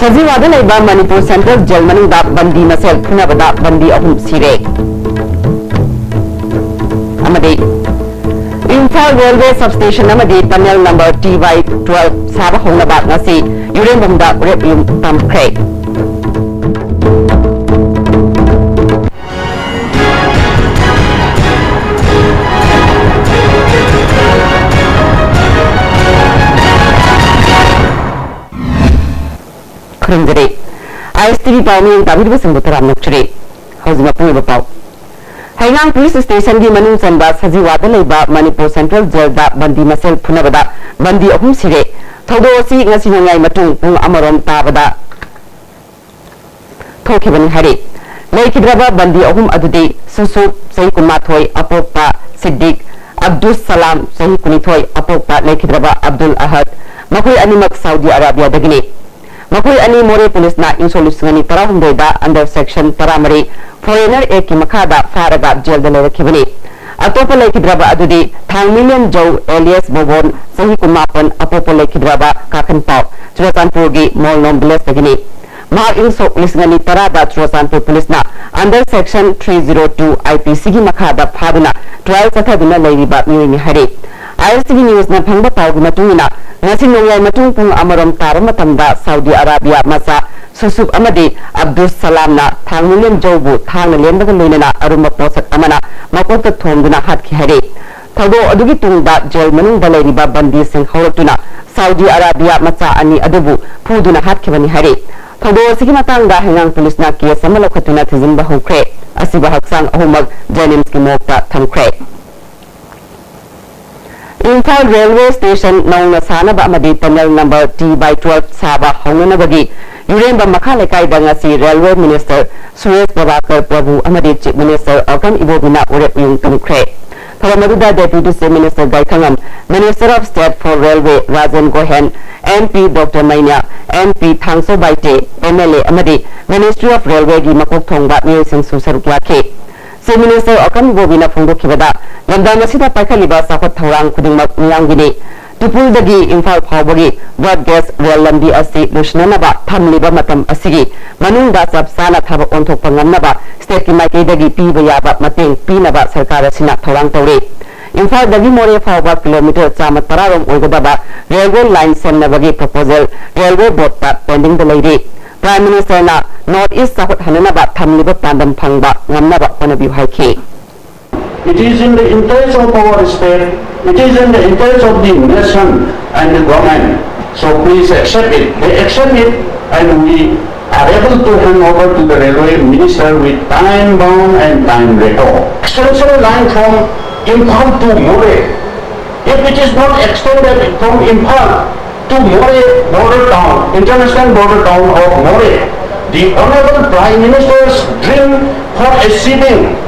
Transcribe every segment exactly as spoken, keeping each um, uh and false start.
ꯁꯖꯤꯋꯥꯗ ꯂꯩꯕ Manipur central gel ꯃꯅꯨꯡꯗ ꯕꯟꯗꯤ ꯃꯁꯦꯜ ꯐꯨꯅꯕꯗ ꯕꯟꯗꯤ ꯑꯍꯨꯝ ꯁꯤꯔꯦ꯫ ꯑꯃꯗꯤ ꯏꯝꯐꯥꯜ ꯔꯦꯜꯋꯦ ꯁꯕꯁ꯭ꯇꯦꯁꯟ ꯑꯃꯗꯤ ꯇꯅꯦꯜ ꯅꯝꯕꯔ ꯇꯤ ꯋꯥꯏ ꯇꯨꯋꯦꯜꯐ ꯁꯥꯕ ꯍꯧꯅꯕ ꯉꯁꯤ ꯌꯨꯔꯦꯝꯕꯝꯗ ꯎꯔꯦꯞ ꯌꯨꯝ ꯇꯝꯈ꯭ꯔꯦ꯫ ꯈꯨꯔꯨꯝꯖꯔꯤ꯫ ꯑꯥꯏ ꯑꯦꯁ ꯇꯤ ꯚꯤ ꯄꯥꯎ ꯃꯤꯠꯌꯦꯡ ꯇꯥꯕꯤꯔꯤꯕꯁꯤꯡꯕꯨ ꯇꯔꯥꯝꯅ ꯑꯣꯛꯆꯔꯤ꯫ ꯍꯧꯖꯤꯛ ꯃꯄꯨꯡ ꯑꯣꯏꯕ ꯄꯥꯎ꯫ ꯍꯩꯉꯥꯡ ꯄꯨꯂꯤꯁ ꯁ꯭ꯇꯦꯁꯟꯒꯤ ꯃꯅꯨꯡ ꯆꯟꯕ ꯁꯖꯤꯋꯥꯗ ꯂꯩꯕ ꯃꯅꯤꯄꯨꯔ ꯁꯦꯟꯇ꯭ꯔꯦꯜ ꯖꯦꯜꯗ ꯕꯟꯗꯤ ꯃꯁꯦꯜ ꯐꯨꯅꯕꯗ ꯕꯟꯗꯤ ꯑꯍꯨꯝ ꯁꯤꯔꯦ꯫ ꯊꯧꯗꯣꯛ ꯑꯁꯤ ꯉꯁꯤ ꯅꯣꯡꯌꯥꯏ ꯃꯇꯨꯡ ꯄꯨꯡ ꯑꯃꯔꯣꯝ ꯇꯥꯕꯗ ꯊꯣꯛꯈꯤꯕꯅꯤ ꯍꯥꯏꯔꯤ꯫ ꯂꯩꯈꯤꯗ꯭ꯔꯕ ꯕꯟꯗꯤ ꯑꯍꯨꯝ ꯑꯗꯨꯗꯤ ꯁꯨꯁꯨ, ꯆꯍꯤ ꯀꯨꯟꯃꯥꯊꯣꯏ, ꯑꯄꯣꯛꯄ ꯁꯤꯗꯤꯛ, ꯑꯕꯗꯨꯁ ꯁꯂꯥꯝ, ꯆꯍꯤ ꯀꯨꯟꯅꯤꯊꯣꯏ, ꯑꯄꯣꯛꯄ ꯂꯩꯈꯤꯗ꯭ꯔꯕ ꯑꯕꯗꯨꯜ ꯑꯍꯗ, ꯃꯈꯣꯏ ꯑꯅꯤꯃꯛ ꯁꯥꯎꯗꯤ ꯑꯔꯥꯕꯤꯌꯥꯗꯒꯤꯅꯤ꯫ ꯃꯈꯣꯏ ꯑꯅꯤ ꯃꯣꯔꯦ ꯄꯨꯂꯤꯁꯅ ꯏꯪ ꯁꯣꯛ ꯂꯤꯁꯤꯡ ꯑꯅꯤ ꯇꯔꯥꯍꯨꯝꯗꯣꯏꯗ under section ꯇꯔꯥꯃꯔꯤ foreigner act ꯀꯤ ꯃꯈꯥꯗ ꯐꯥꯔꯒ ꯖꯦꯜꯗ ꯂꯩꯔꯛꯈꯤꯕꯅꯤ꯫ ꯑꯇꯣꯞꯄ ꯂꯩꯈꯤꯗ꯭ꯔꯕ ꯑꯗꯨꯗꯤ ꯊꯥꯡꯃꯤꯂꯦꯟ ꯖꯧ alias ꯕꯣꯕꯣꯟ, ꯆꯍꯤ ꯀꯨꯟꯃꯥꯄꯟ, ꯑꯄꯣꯛꯄ ꯂꯩꯈꯤꯗ꯭ꯔꯕ ꯀꯥꯈꯟꯄꯥꯎ, ꯆꯨꯔꯆꯥꯟꯄꯨꯔꯒꯤ ꯃꯣꯜꯅꯣꯝ ꯚꯤꯂꯦꯖꯇꯒꯤꯅꯤ꯫ ꯃꯍꯥꯛ ꯏꯪ ꯁꯣꯛ ꯂꯤꯁꯤꯡ ꯑꯅꯤ ꯇꯔꯥꯗ ꯆꯨꯔꯆꯥꯟꯄꯨꯔ ꯄꯨꯂꯤꯁꯅ under section three zero two I P C ꯒꯤ ꯃꯈꯥꯗ ꯐꯥꯗꯨꯅ trial ꯆꯠꯊꯗꯨꯅ ꯂꯩꯔꯤꯕ ꯃꯤꯑꯣꯏꯅꯤ ꯍꯥꯏꯔꯤ꯫ ꯑꯥꯏ ꯑꯦꯁ ꯇꯤ ꯚꯤ ꯅ꯭ꯌꯨꯁꯅ ꯐꯪꯕ ꯄꯥꯎꯒꯤ ꯃꯇꯨꯡ ꯏꯟꯅ, ꯉꯁꯤ ꯅꯣꯡꯌꯥꯏ ꯃꯇꯨꯡ ꯄꯨꯡ ꯑꯃꯔꯣꯝ ꯇꯥꯕ ꯃꯇꯝꯗ ꯁꯥꯎꯗꯤ ꯑꯔꯥꯕꯤꯌꯥ ꯃꯆꯥ ꯁꯨꯁꯨꯞ ꯑꯃꯗꯤ ꯑꯕꯗꯨꯁ ꯁꯂꯥꯝꯅ ꯊꯥꯡꯃꯤꯂꯦꯟ ꯖꯧꯕꯨ ꯊꯥꯡꯅ ꯂꯦꯟꯕꯒ ꯂꯣꯏꯅꯅ ꯑꯔꯨꯝꯕ ꯄꯣꯠꯁꯛ ꯑꯃꯅ ꯃꯀꯣꯛꯇ ꯊꯣꯝꯗꯨꯅ ꯍꯥꯠꯈꯤ ꯍꯥꯏꯔꯤ꯫ ꯊꯧꯗꯣꯛ ꯑꯗꯨꯒꯤ ꯇꯨꯡꯗ ꯖꯦꯜ ꯃꯅꯨꯡꯗ ꯂꯩꯔꯤꯕ ꯕꯟꯗꯤꯁꯤꯡ ꯍꯧꯔꯛꯇꯨꯅ ꯁꯥꯎꯗꯤ ꯑꯔꯥꯕꯤꯌꯥ ꯃꯆꯥ ꯑꯅꯤ ꯑꯗꯨꯕꯨ ꯐꯨꯗꯨꯅ ꯍꯥꯠꯈꯤꯕꯅꯤ ꯍꯥꯏꯔꯤ꯫ ꯊꯧꯗꯣꯛ ꯑꯁꯤꯒꯤ ꯃꯇꯥꯡꯗ ꯍꯩꯉꯥꯡ ꯄꯨꯂꯤꯁꯅ ꯀꯦꯁ ꯑꯃ ꯂꯧꯈꯠꯇꯨꯅ ꯊꯤꯖꯤꯟꯕ ꯍꯧꯈ꯭ꯔꯦ꯫ ꯑꯁꯤꯕ ꯍꯛꯆꯥꯡ ꯑꯍꯨꯝꯃꯛ ꯖꯦꯅꯤꯝꯁꯀꯤ ꯃꯣꯔꯒꯇ ꯊꯝꯈ꯭ꯔꯦ꯫ ꯏꯝꯐꯥꯜ ꯔꯦꯜꯋꯦ ꯁ꯭ꯇꯦꯁꯟ ꯅꯧꯅ ꯁꯥꯅꯕ ꯑꯃꯗꯤ ꯇꯅꯦꯜ ꯅꯝꯕꯔ ꯇꯤ ꯕꯥꯏ ꯇꯨꯋꯦꯜꯐ ꯁꯥꯕ ꯍꯧꯅꯅꯕꯒꯤ ꯌꯨꯔꯦꯝꯕꯝ ꯃꯈꯥ ꯂꯩꯀꯥꯏꯗ ꯉꯁꯤ ꯔꯦꯜꯋꯦ ꯃꯤꯅꯤꯁꯇꯔ ꯁꯨꯔꯦꯁ ꯄ꯭ꯔꯚꯥꯀꯔ ꯄ꯭ꯔꯚꯨ ꯑꯃꯗꯤ ꯆꯤꯐ ꯃꯤꯅꯤꯁꯇꯔ ꯑꯣꯀꯝ ꯏꯕꯣꯕꯤꯅ ꯎꯔꯦꯞ ꯎꯌꯨꯡ ꯇꯝꯈ꯭ꯔꯦ꯫ ꯊꯧꯔꯝ ꯑꯗꯨꯗ deputy chief minister Gaikhangam, Minister of State for Railway Rajen Gohain, M P doctor Meinya, M P Thangso Baite, M L A ꯑꯃꯗꯤ Ministry of Railwayꯒꯤ ꯃꯀꯣꯛ ꯊꯣꯡꯕ ꯃꯤꯑꯣꯏꯁꯤꯡꯁꯨ ꯁꯔꯨꯛ ꯌꯥꯈꯤ꯫ ꯆꯤꯐ ꯃꯤꯅꯤꯁꯇꯔ ꯑꯣꯀꯝ ꯏꯕꯣꯕꯤꯅ ꯐꯣꯡꯗꯣꯛꯈꯤꯕꯗ, ꯂꯝꯗꯝ ꯑꯁꯤꯗ ꯄꯥꯏꯈꯠꯂꯤꯕ ꯆꯥꯎꯈꯠ ꯊꯧꯔꯥꯡ ꯈꯨꯗꯤꯡꯃꯛ ꯃꯤꯌꯥꯝꯒꯤꯅꯤ꯫ ꯇꯨꯄꯨꯜꯗꯒꯤ ꯏꯝꯐꯥꯜ ꯐꯥꯎꯕꯒꯤ ꯕ꯭ꯔꯣꯗ ꯒꯦꯖ ꯔꯦꯜ ꯂꯝꯕꯤ ꯑꯁꯤ ꯂꯣꯏꯁꯤꯟꯅꯅꯕ ꯊꯝꯂꯤꯕ ꯃꯇꯝ ꯑꯁꯤꯒꯤ ꯃꯅꯨꯡꯗ ꯆꯞ ꯆꯥꯅ ꯊꯕꯛ ꯑꯣꯟꯊꯣꯛꯄ ꯉꯝꯅꯕ ꯁ꯭ꯇꯦꯠꯀꯤ ꯃꯥꯏꯀꯩꯗꯒꯤ ꯄꯤꯕ ꯌꯥꯕ ꯃꯇꯦꯡ ꯄꯤꯅꯕ ꯁꯔꯀꯥꯔ ꯑꯁꯤꯅ ꯊꯧꯔꯥꯡ ꯇꯧꯔꯤ꯫ ꯏꯝꯐꯥꯜꯗꯒꯤ ꯃꯣꯔꯦ ꯐꯥꯎꯕ ꯀꯤꯂꯣꯃꯤꯇꯔ ꯆꯥꯝꯃ ꯇꯔꯥ ꯔꯣꯝ ꯑꯣꯏꯒꯗꯕ ꯔꯦꯜꯋꯦ ꯂꯥꯏꯟ ꯁꯦꯝꯅꯕꯒꯤ ꯄ꯭ꯔꯣꯄꯣꯖꯦꯜ ꯔꯦꯜꯋꯦ ꯕꯣꯔꯗꯇ ꯄꯦꯟꯗꯤꯡꯗ ꯂꯩꯔꯤ꯫ ꯄ꯭ꯔꯥꯏꯝ ꯃꯤꯅꯤꯁꯇꯔꯅ ꯅꯣꯔꯠ ꯏꯁ ꯆꯥꯎꯈꯠꯍꯟꯅꯅꯕ ꯊꯝꯂꯤꯕ ꯄꯥꯟꯗꯝ ꯐꯪꯕ ꯉꯝꯅꯕ ꯍꯣꯠꯅꯕꯤꯌꯨ ꯍꯥꯏꯈꯤ꯫ It is in the interest of our state, it is in the interest of the nation and the government. So please accept it. They accept it, and we are able to hand over to the railway minister with time bound and time record. Extension line from Imphal to Moreh. If it is not extended from Imphal to Moreh border town, international border town of Moreh, the Honorable Prime Minister's dream for achieving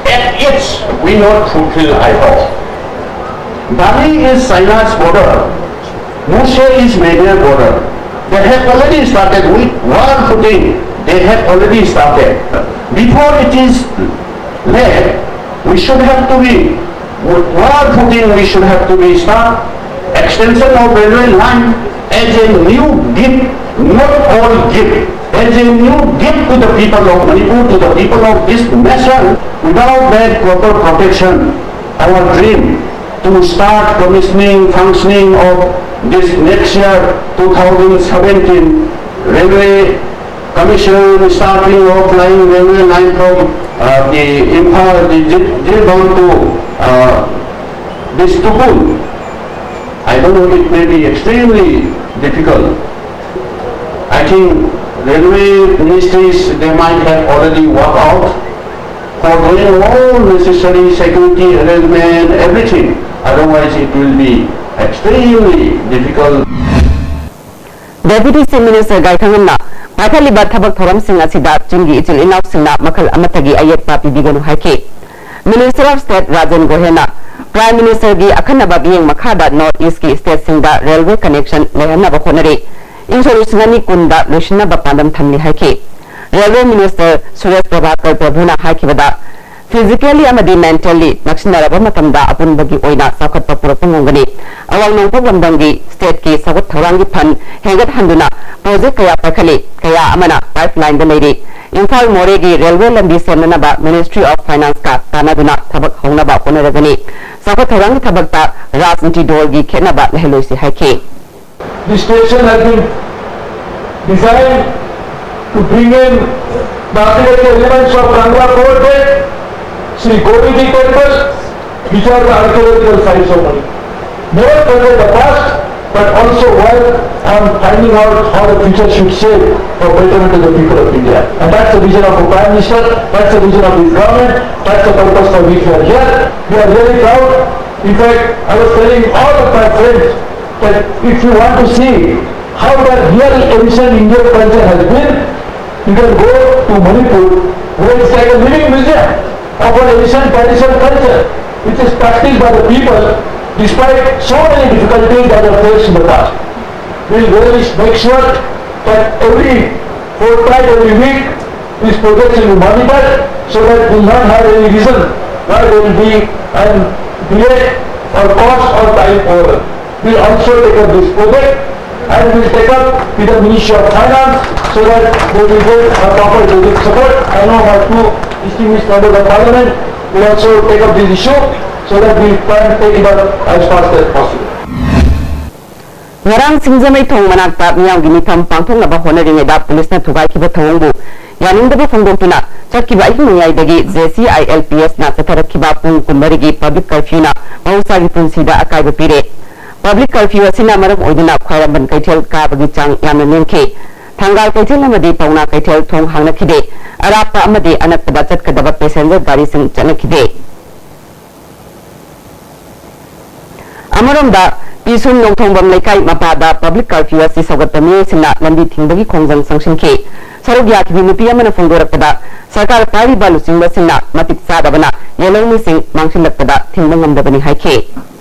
at its we not fulfill, I hope. Bali is China's border. Murshid is Meghalaya border. They have already started with war footing. They have already started. Before it is late, we should have to be war footing. We should have to be start extension of railway line as a new gift, not all gift, as a new gift to the people of Manipur, to the people of this nation. Without that proper protection, our dream to start commissioning, functioning of this next year, two thousand seventeen, railway commission, starting of line, railway line from uh, the Imphal, the Jil- Jiribam to uh, this Tupul. I don't know, it may be extremely difficult. I think railway ministries, they might have already worked out for doing all necessary security arrangement, everything. Otherwise, it will be extremely difficult. Deputy Chief Minister ꯒꯥꯏꯈꯪꯉꯝꯅ ꯄꯥꯏꯈꯠꯂꯤꯕ ꯊꯕꯛ ꯊꯧꯔꯝꯁꯤꯡ ꯑꯁꯤꯗ ꯆꯤꯡꯒꯤ ꯏꯆꯤꯜ ꯏꯅꯥꯎꯁꯤꯡꯅ ꯃꯈꯜ ꯑꯃꯠꯇꯒꯤ ꯑꯌꯦꯠꯄ ꯄꯤꯕꯤꯒꯅꯨ ꯍꯥꯏꯈꯤ꯫ Minister of State Rajen ꯒꯣꯍꯦꯟꯅ Prime Minister ꯒꯤ ꯑꯈꯟꯅꯕ ꯃꯤꯠꯌꯦꯡ ꯃꯈꯥꯗ North East ꯀꯤ state ꯁꯤꯡꯗ railway connection ꯂꯩꯍꯟꯅꯕ ꯍꯣꯠꯅꯔꯤ꯫ ꯏꯪ ꯁꯣꯛ ꯂꯤꯁꯤꯡ ꯑꯅꯤ ꯀꯨꯟꯗ ꯂꯣꯏꯁꯤꯟꯅꯕ ꯄꯥꯟꯗꯝ ꯊꯝꯂꯤ ꯍꯥꯏꯈꯤ꯫ Railway Minister Suresh Prabhakar ꯄ꯭ꯔꯚꯨꯅ ꯍꯥꯏꯈꯤꯕꯗ, Physically ꯑꯃꯗꯤ mentally ꯅꯛꯁꯤꯟꯅꯔꯕ ꯃꯇꯝꯗ ꯑꯄꯨꯟꯕꯒꯤ ꯑꯣꯏꯅ ꯆꯥꯎꯈꯠꯄ ꯄꯨꯔꯛꯄ ꯉꯝꯒꯅꯤ꯫ ꯑꯋꯥꯡ ꯅꯣꯡꯄꯣꯛ ꯂꯝꯗꯝꯒꯤ state ꯀꯤ ꯆꯥꯎꯈꯠ ꯊꯧꯔꯥꯡꯒꯤ fund ꯍꯦꯟꯒꯠꯍꯟꯗꯨꯅ project ꯀꯌꯥ ꯄꯥꯏꯈꯠꯂꯤ, ꯀꯌꯥ ꯑꯃꯅ pipeline ꯗ ꯂꯩꯔꯤ꯫ ꯏꯝꯐꯥꯜ ꯃꯣꯔꯦꯒꯤ railway ꯂꯝꯕꯤ ꯁꯦꯝꯅꯅꯕ Ministry of Finance ꯀ ꯇꯥꯟꯅꯗꯨꯅ ꯊꯕꯛ ꯍꯧꯅꯕ ꯍꯣꯠꯅꯔꯒꯅꯤ꯫ ꯆꯥꯎꯈꯠ ꯊꯧꯔꯥꯡꯒꯤ ꯊꯕꯛꯇ ꯔꯥꯖꯅꯤꯇꯤ ꯗꯣꯜꯒꯤ ꯈꯦꯠꯅꯕ ꯂꯩꯍꯜꯂꯣꯏꯁꯤ ꯍꯥꯏꯈꯤ꯫ This station has been designed to bring in the architectural elements of Kangla Fort, Sri Govindi Temple, which are the archaeological sites of Manipur. Never forget the past, but also work on finding out how the future should shape for betterment of the people of India. And that's the vision of the Prime Minister, that's the vision of this government, that's the purpose for which we are here. We are really proud. In fact, I was telling all of my friends that if you want to see how the real ancient Indian culture has been, you can go to Manipur, where it's like a living museum of an ancient traditional culture, which is practiced by the people despite so many difficulties that were faced in the past. We'll really make sure that every fortnight, every week, these projects will be monitored so that we will not have any reason why there will be an delay or cost or time over. We'll also take up this project and we'll take up with the Ministry of Finance so that they will get a proper budget support. I know my two distinguished members of parliament will also take up this issue so that we try and take it up as fast as possible. ꯉꯔꯥꯡ ꯁꯤꯡꯖꯃꯩ ꯊꯣꯡ ꯃꯅꯥꯛꯇ ꯃꯤꯌꯥꯝꯒꯤ ꯃꯤꯐꯝ ꯄꯥꯡꯊꯣꯛꯅꯕ ꯍꯣꯠꯅꯔꯤꯉꯩꯗ ꯄꯨꯂꯤꯁꯅ ꯊꯨꯒꯥꯏꯈꯤꯕ ꯊꯧꯑꯣꯡꯕꯨ ꯌꯥꯅꯤꯡꯗꯕ ꯐꯣꯡꯗꯣꯛꯇꯨꯅ ꯆꯠꯈꯤꯕ ꯑꯍꯤꯡ ꯅꯣꯡꯌꯥꯏꯗꯒꯤ J C I L P S ꯅ ꯆꯠꯊꯔꯛꯈꯤꯕ ꯄꯨꯡ ꯀꯨꯟꯃꯔꯤꯒꯤ public curfew ꯅ ꯃꯍꯧꯁꯥꯒꯤ ꯄꯨꯟꯁꯤꯗ ꯑꯀꯥꯏꯕ ꯄꯤꯔꯦ꯫ Public curfew ꯑꯁꯤꯅ ꯃꯔꯝ ꯑꯣꯏꯗꯨꯅ ꯈ꯭ꯋꯥꯏꯔꯝꯕꯟ ꯀꯩꯊꯦꯜ ꯀꯥꯕꯒꯤ ꯆꯥꯡ ꯌꯥꯝꯅ ꯅꯦꯝꯈꯤ꯫ ꯊꯪꯒꯥꯜ ꯀꯩꯊꯦꯜ ꯑꯃꯗꯤ ꯄꯥꯎꯅꯥ ꯀꯩꯊꯦꯜ ꯊꯣꯡ ꯍꯥꯡꯅꯈꯤꯗꯦ꯫ ꯑꯔꯥꯞꯄ ꯑꯃꯗꯤ ꯑꯅꯛꯄꯗ ꯆꯠꯀꯗꯕ passenger ꯒꯥꯔꯤꯁꯤꯡ ꯆꯠꯅꯈꯤꯗꯦ꯫ ꯑꯃꯔꯣꯝꯗ, ꯄꯤꯁꯨꯝ ꯅꯣꯡꯊꯣꯡꯕꯝ ꯂꯩꯀꯥꯏ ꯃꯄꯥꯗ public curfew ꯑꯁꯤ ꯁꯧꯒꯠꯄ ꯃꯤꯑꯣꯏꯁꯤꯡꯅ ꯂꯝꯕꯤ ꯊꯤꯡꯕꯒꯤ ꯈꯣꯡꯖꯪ ꯆꯪꯁꯤꯟꯈꯤ꯫ ꯁꯔꯨꯛ ꯌꯥꯈꯤꯕꯤ ꯅꯨꯄꯤ ꯑꯃꯅ ꯐꯣꯡꯗꯣꯔꯛꯄꯗ, ꯁꯔꯀꯥꯔ ꯄꯥꯏꯔꯤꯕ ꯂꯨꯆꯤꯡꯕꯁꯤꯡꯅ ꯃꯇꯤꯛ ꯆꯥꯗꯕꯅ ꯌꯦꯜꯍꯧꯃꯤꯁꯤꯡ ꯃꯥꯡꯁꯤꯜꯂꯛꯄꯗ ꯊꯤꯡꯕ ꯉꯝꯗꯕꯅꯤ ꯍꯥꯏꯈꯤ꯫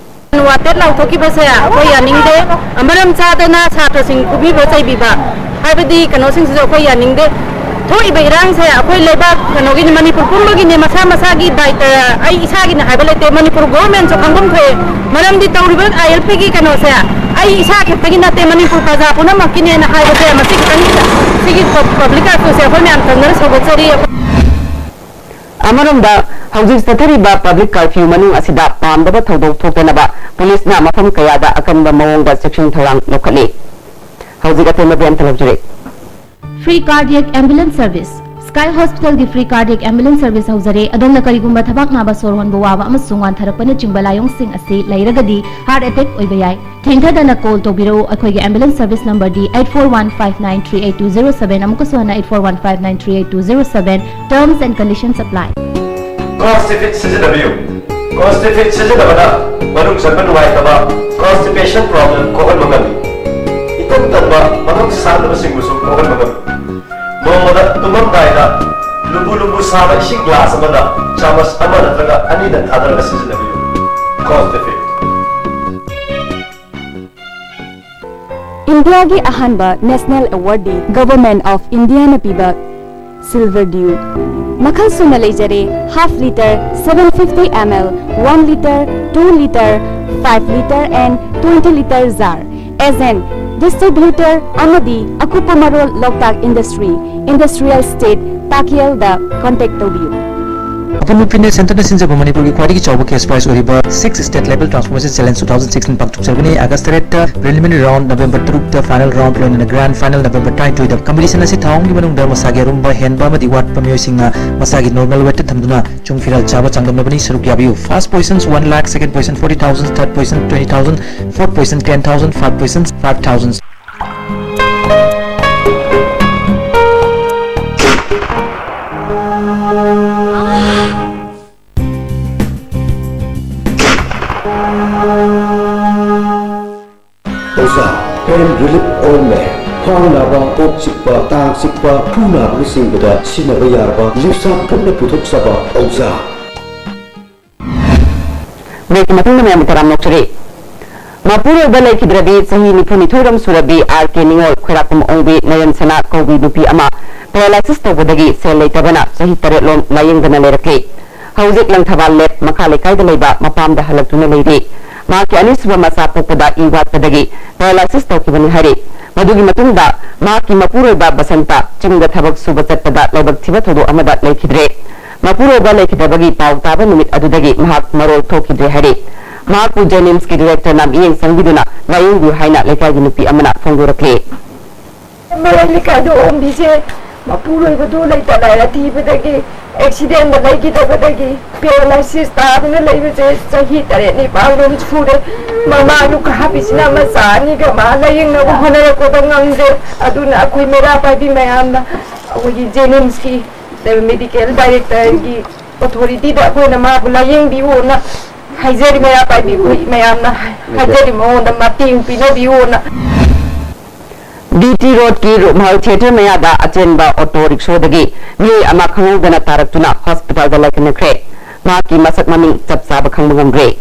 Unwanted ꯂꯥꯎꯊꯣꯛꯈꯤꯕꯁꯦ ꯑꯩꯈꯣꯏ ꯌꯥꯅꯤꯡꯗꯦ꯫ ꯃꯔꯝ ꯆꯥꯗꯅ ꯁꯥꯇ꯭ꯔꯁꯤꯡ ꯐꯨꯕꯤꯕ ꯆꯩꯕꯤꯕ ꯍꯥꯏꯕꯗꯤ ꯀꯩꯅꯣꯁꯤꯡꯁꯤꯁꯨ ꯑꯩꯈꯣꯏ ꯌꯥꯅꯤꯡꯗꯦ꯫ ꯊꯣꯛꯏꯕ ꯏꯔꯥꯡꯁꯦ ꯑꯩꯈꯣꯏ ꯂꯩꯕꯥꯛ ꯀꯩꯅꯣꯒꯤꯅꯤ, ꯃꯅꯤꯄꯨꯔ ꯄꯨꯝꯕꯒꯤꯅꯤ, ꯃꯁꯥ ꯃꯁꯥꯒꯤ ꯗꯥꯏꯇ꯫ ꯑꯩ ꯏꯁꯥꯒꯤꯅꯤ ꯍꯥꯏꯕ ꯂꯩꯇꯦ, ꯃꯅꯤꯄꯨꯔ ꯒꯣꯚꯔꯟꯃꯦꯟꯠꯁꯨ ꯈꯪꯐꯝ ꯊꯣꯛꯑꯦ꯫ ꯃꯔꯝꯗꯤ ꯇꯧꯔꯤꯕ ꯑꯥꯏ ꯑꯦꯜ ꯄꯤꯒꯤ ꯀꯩꯅꯣꯁꯦ ꯑꯩ ꯏꯁꯥ ꯈꯛꯇꯒꯤ ꯅꯠꯇꯦ, ꯃꯅꯤꯄꯨꯔ ꯄ꯭ꯔꯖꯥ ꯄꯨꯝꯅꯃꯛꯀꯤꯅꯦꯅ ꯍꯥꯏꯕꯁꯦ ꯃꯁꯤ ꯈꯤꯇꯪ, ꯁꯤꯒꯤ ꯄꯕ꯭ꯂꯤꯛ ꯀꯥꯔꯐ꯭ꯌꯨꯁꯦ ꯑꯩꯈꯣꯏ ꯃꯌꯥꯝ ꯈꯪꯗꯅ ꯁꯧꯒꯠꯆꯔꯤ꯫ ꯑꯃꯔꯣꯝꯗ, ꯍꯧꯖꯤꯛ ꯆꯠꯊꯔꯤꯕ ꯄꯕ꯭ꯂꯤꯛ ꯀꯥꯔꯐ꯭ꯌꯨ ꯃꯅꯨꯡ ꯑꯁꯤꯗ ꯄꯥꯝꯗꯕ ꯊꯧꯗꯣꯛ ꯊꯣꯛꯇꯅꯕ ꯄꯨꯂꯤꯁꯅ ꯃꯐꯝ ꯀꯌꯥꯗ ꯑꯀꯟꯕ ꯃꯑꯣꯡꯗ ꯆꯦꯛꯁꯤꯟ ꯊꯧꯔꯥꯡ ꯂꯧꯈꯠꯂꯤ꯫ ꯍꯧꯖꯤꯛ ꯑꯇꯦꯟꯕ ꯕꯦꯟꯇ ꯂꯧꯖꯔꯤ꯫ Free cardiac ambulance service. Sky Hospitalꯒꯤ free cardiac ambulance service ꯍꯧꯖꯔꯦ꯫ ꯑꯗꯣꯝꯅ ꯀꯔꯤꯒꯨꯝꯕ ꯊꯕꯥꯛ ꯅꯥꯕ, ꯁꯣꯔ ꯍꯣꯟꯕ ꯋꯥꯕ ꯑꯃꯁꯨꯡ ꯋꯥꯟꯊꯔꯛꯄꯅꯆꯤꯡꯕ ꯂꯥꯏꯑꯣꯡꯁꯤꯡ ꯑꯁꯤ ꯂꯩꯔꯒꯗꯤ heart attack ꯑꯣꯏꯕ ꯌꯥꯏ꯫ ꯊꯦꯡꯊꯗꯅ call ꯇꯧꯕꯤꯔꯛꯎ꯫ ꯑꯩꯈꯣꯏꯒꯤ ambulance service numberꯗꯤ eight four one five nine three eight two zero seven, ꯑꯃꯨꯛꯀꯁꯨ ꯍꯟꯅ eight four one five nine three eight two zero seven. Terms and conditions apply. Constipate ꯁꯤꯖꯤꯟꯅꯕꯤꯌꯨ꯫ Constipate ꯁꯤꯖꯤꯟꯅꯕꯅ ꯃꯅꯨꯡ ꯆꯪꯕ ꯅꯨꯡꯉꯥꯏꯇꯕ, constipation problem, ꯀꯣꯛꯍꯟꯕ ꯉꯝꯃꯤ꯫ ꯏꯇꯟ ꯇꯟꯕ, ꯃꯅꯨꯡ ꯁꯥꯟꯅꯕꯁꯤꯡꯕꯨꯁꯨ ꯀꯣꯛꯍꯟꯕ ꯉꯝꯃꯤ꯫ ꯅꯣꯡꯃꯗ ꯇꯨꯝꯃꯝꯗꯥꯏꯗ ꯂꯨꯝꯕꯨ ꯂꯨꯝꯕꯨ ꯁꯥꯕ ꯏꯁꯤꯡ ꯒ꯭ꯂꯥꯁ ꯑꯃꯗ ꯆꯥꯃꯁ ꯑꯃ ꯅꯠꯇ꯭ꯔꯒ ꯑꯅꯤꯗꯪ ꯊꯥꯗꯔꯒ ꯁꯤꯖꯤꯟꯅꯕꯤꯌꯨ꯫ Constipate꯫ ꯏꯟꯗꯤꯌꯥꯒꯤ ꯑꯍꯥꯟꯕ ꯅꯦꯁꯅꯦꯜ ꯑꯦꯋꯥꯔꯗꯇꯤ ꯒꯚꯔꯟꯃꯦꯟꯠ ꯑꯣꯐ ꯏꯟꯗꯤꯌꯥꯅ ꯄꯤꯕ Silver Dew ꯃꯈꯜ ꯁꯨꯅ ꯂꯩꯖꯔꯦ: half litre, seven fifty ml, one litre, two litre, five litre and twenty litre jar꯫ Agent, distributor ꯑꯃꯗꯤ ꯑꯀꯨꯞꯄ ꯃꯔꯣꯜ ꯂꯣꯛꯇꯥꯛ ꯏꯟꯗꯁꯇ꯭ꯔꯤ, ꯏꯟꯗꯁꯇ꯭ꯔꯤꯌꯦꯜ ꯏꯁꯇꯦꯠ, ꯇꯥꯀꯦꯜꯗ contact ꯇꯧꯕꯤꯌꯨ꯫ ꯑꯄꯨꯟꯕ ꯐꯤꯠꯅꯦꯁ ꯁꯦꯟꯇꯔꯅ ꯁꯤꯟꯖꯕ ꯃꯅꯤꯄꯨꯔꯒꯤ ꯈ꯭ꯋꯥꯏꯗꯒꯤ ꯆꯥꯎꯕ cash prize ꯑꯣꯏꯔꯤꯕ Six State Level Transformation Challenge two thousand sixteen ꯄꯥꯡꯊꯣꯛꯆꯔꯒꯅꯤ꯫ ꯑꯥꯒꯁ ꯇꯔꯦꯠꯇ preliminary round, ꯅꯕꯦꯝꯕꯔ ꯇꯔꯨꯛꯇ final round, ꯂꯣꯏꯅꯅ grand final ꯅꯕꯦꯝꯕꯔ ꯇꯔꯥꯅꯤꯊꯣꯏꯗ꯫ Competition ꯑꯁꯤ ꯊꯥ ꯑꯍꯨꯝꯒꯤ ꯃꯅꯨꯡꯗ ꯃꯁꯥꯒꯤ ꯑꯔꯨꯝꯕ ꯍꯦꯟꯕ ꯑꯃꯗꯤ ꯋꯥꯠꯄ ꯃꯤꯑꯣꯏꯁꯤꯡꯅ ꯃꯁꯥꯒꯤ normal weightꯇ ꯊꯝꯗꯨꯅ ꯆꯨꯡ ꯐꯤꯔꯥꯜ ꯆꯥꯕ ꯆꯥꯡꯗꯝꯅꯕꯅꯤ꯫ ꯁꯔꯨꯛ ꯌꯥꯕꯤꯌꯨ꯫ First position one lakh, second position forty thousand, third position twenty thousand, fourth position ten thousand, fifth position five thousand꯫ ꯑꯣꯖꯥ, pain relief ointment, ꯈ꯭ꯋꯥꯡ ꯅꯥꯕ, ꯀꯣꯛ ꯆꯤꯛꯄ, ꯇꯥꯡ ꯆꯤꯛꯄ, ꯈꯨ ꯅꯥꯕꯅꯆꯤꯡꯕꯗ ꯁꯤꯖꯤꯟꯅꯕ ꯌꯥꯔꯕ ꯂꯤꯞꯁꯥ ꯈꯨꯠꯅ ꯄꯨꯊꯣꯛꯆꯕ ꯑꯣꯖꯥ꯫ ꯕ꯭ꯔꯦꯛꯀꯤ ꯃꯇꯨꯡꯗ ꯃꯌꯥꯝꯕꯨ ꯇꯔꯥꯝꯅ ꯑꯣꯛꯆꯔꯤ꯫ ꯃꯄꯨꯔꯣꯏꯕ ꯂꯩꯈꯤꯗ꯭ꯔꯕꯤ ꯆꯍꯤ ꯅꯤꯐꯨꯅꯤꯊꯣꯏꯔꯣꯝ ꯁꯨꯔꯕꯤ ꯑꯥꯔ ꯀꯦ ꯅꯤꯉꯣꯜ, ꯈꯣꯏꯔꯥꯛꯄꯝ ꯑꯣꯡꯕꯤ ꯅꯣꯌꯟ ꯁꯅꯥ ꯀꯧꯕꯤ ꯅꯨꯄꯤ ꯑꯃ paralysis ꯇꯧꯕꯗꯒꯤ ꯁꯦꯜ ꯂꯩꯇꯕꯅ ꯆꯍꯤ ꯇꯔꯦꯠꯂꯣꯝ ꯂꯥꯌꯦꯡꯗꯅ ꯂꯩꯔꯛꯂꯤ꯫ ꯍꯧꯖꯤꯛ ꯂꯪꯊꯕꯥꯜ ꯂꯦꯞ ꯃꯈꯥ ꯂꯩꯀꯥꯏꯗ ꯂꯩꯕ ꯃꯄꯥꯝꯗ ꯍꯜꯂꯛꯇꯨꯅ ꯂꯩꯔꯤ꯫ ꯃꯍꯥꯛꯀꯤ ꯑꯅꯤꯁꯨꯕ ꯃꯆꯥ ꯄꯣꯛꯄꯗ ꯏ ꯋꯥꯠꯄꯗꯒꯤ paralysis ꯇꯧꯈꯤꯕꯅꯤ ꯍꯥꯏꯔꯤ꯫ ꯃꯗꯨꯒꯤ ꯃꯇꯨꯡꯗ ꯃꯍꯥꯛꯀꯤ ꯃꯄꯨꯔꯣꯏꯕ ꯕꯁꯟꯇ ꯆꯤꯡꯗ ꯊꯕꯛ ꯁꯨꯕ ꯆꯠꯄꯗ ꯂꯥꯏꯕꯛ ꯊꯤꯕ ꯊꯧꯗꯣꯛ ꯑꯃꯗ ꯂꯩꯈꯤꯗ꯭ꯔꯦ꯫ ꯃꯄꯨꯔꯣꯏꯕ ꯂꯩꯈꯤꯗꯕꯒꯤ ꯄꯥꯎ ꯇꯥꯕ ꯅꯨꯃꯤꯠ ꯑꯗꯨꯗꯒꯤ ꯃꯍꯥꯛ ꯃꯔꯣꯜ ꯊꯣꯛꯈꯤꯗ꯭ꯔꯦ ꯍꯥꯏꯔꯤ꯫ ꯃꯍꯥꯛꯄꯨ JNIMSꯀꯤ directorꯅ ꯃꯤꯠꯌꯦꯡ ꯆꯪꯕꯤꯗꯨꯅ ꯂꯥꯌꯦꯡꯕꯤꯌꯨ ꯍꯥꯏꯅ ꯂꯩꯀꯥꯏꯒꯤ ꯅꯨꯄꯤ ꯑꯃꯅ ꯐꯣꯡꯗꯣꯔꯛꯂꯤ꯫ ꯃꯔꯩ ꯂꯩꯀꯥꯏꯗ ꯑꯣꯝꯕꯤꯁꯦ ꯃꯄꯨꯔꯣꯏꯕꯗꯨ ꯂꯩꯇ ꯂꯥꯏꯔ ꯊꯤꯕꯗꯒꯤ, accidentꯗ ꯂꯩꯈꯤꯗꯕꯗꯒꯤ, paralysis ꯇꯥꯗꯨꯅ ꯂꯩꯕꯁꯦ ꯆꯍꯤ ꯇꯔꯦꯠ ꯅꯤꯄꯥꯜ ꯂꯣꯝ ꯁꯨꯔꯦ꯫ ꯃꯃꯥ ꯂꯨꯈꯥꯕꯤꯁꯤꯅ ꯃꯆꯥ ꯑꯅꯤꯒ ꯃꯥ ꯂꯥꯌꯦꯡꯅꯕ ꯍꯣꯠꯅꯔꯛꯄꯗ ꯉꯝꯗ꯭ꯔꯦ꯫ ꯑꯗꯨꯅ ꯑꯩꯈꯣꯏ ꯃꯩꯔꯥ ꯄꯥꯏꯕꯤ ꯃꯌꯥꯝꯅ ꯑꯩꯈꯣꯏꯒꯤ JNIMSꯀꯤ medical directorꯒꯤ authorityꯗ ꯑꯩꯈꯣꯏꯅ ꯃꯥꯕꯨ ꯂꯥꯌꯦꯡꯕꯤꯌꯣꯅ ꯍꯥꯏꯖꯔꯤ, ꯃꯩꯔꯥ ꯄꯥꯏꯕꯤ ꯑꯩꯈꯣꯏ ꯃꯌꯥꯝꯅ ꯍꯥꯏꯖꯔꯤ, ꯃꯉꯣꯟꯗ ꯃꯇꯦꯡ ꯄꯤꯅꯕꯤꯌꯣꯅ꯫ BT Roadꯀꯤ ꯔꯨꯞꯃꯍꯜ theatre ꯃꯌꯥꯗ ꯑꯆꯦꯟꯕ auto rickshawꯗꯒꯤ ꯃꯤꯑꯣꯏ ꯑꯃ ꯈꯪꯍꯧꯗꯅ ꯇꯥꯔꯛꯇꯨꯅ hospitalꯗ ꯂꯥꯏꯀꯠꯅꯈ꯭ꯔꯦ꯫ ꯃꯍꯥꯛꯀꯤ ꯃꯁꯛ ꯃꯃꯤꯡ ꯆꯞ ꯆꯥꯕ ꯈꯪꯕ ꯉꯝꯗ꯭ꯔꯦ꯫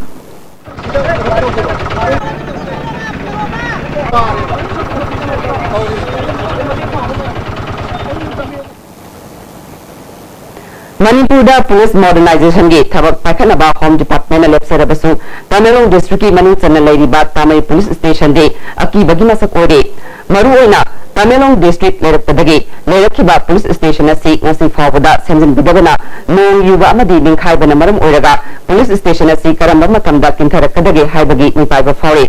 ꯃꯅꯤꯄꯨꯔꯗ police modernizationꯒꯤ ꯊꯕꯛ ꯄꯥꯏꯈꯠꯅꯕ Home Departmentꯅ ꯂꯦꯞꯆꯔꯕꯁꯨ, ꯇꯃꯦꯡꯂꯣꯡ districtꯀꯤ ꯃꯅꯨꯡ ꯆꯟꯅ ꯂꯩꯔꯤꯕ ꯇꯥꯃꯩ police stationꯗꯤ ꯑꯀꯤꯕꯒꯤ ꯃꯁꯛ ꯑꯣꯏꯔꯦ꯫ ꯃꯔꯨꯑꯣꯏꯅ ꯇꯃꯦꯡꯂꯣꯡ district ꯂꯩꯔꯛꯄꯗꯒꯤ ꯂꯩꯔꯛꯈꯤꯕ police station ꯑꯁꯤ ꯉꯁꯤ ꯐꯥꯎꯕꯗ ꯁꯦꯝꯖꯤꯟꯕꯤꯗꯕꯅ ꯅꯣꯡ ꯌꯨꯕ ꯑꯃꯗꯤ ꯅꯤꯡꯈꯥꯏꯕꯅ ꯃꯔꯝ ꯑꯣꯏꯔꯒ police station ꯑꯁꯤ ꯀꯔꯝꯕ ꯃꯇꯝꯗ ꯀꯤꯟꯊꯔꯛꯀꯗꯒꯦ ꯍꯥꯏꯕꯒꯤ ꯃꯤꯄꯥꯏꯕ ꯐꯥꯎꯔꯤ꯫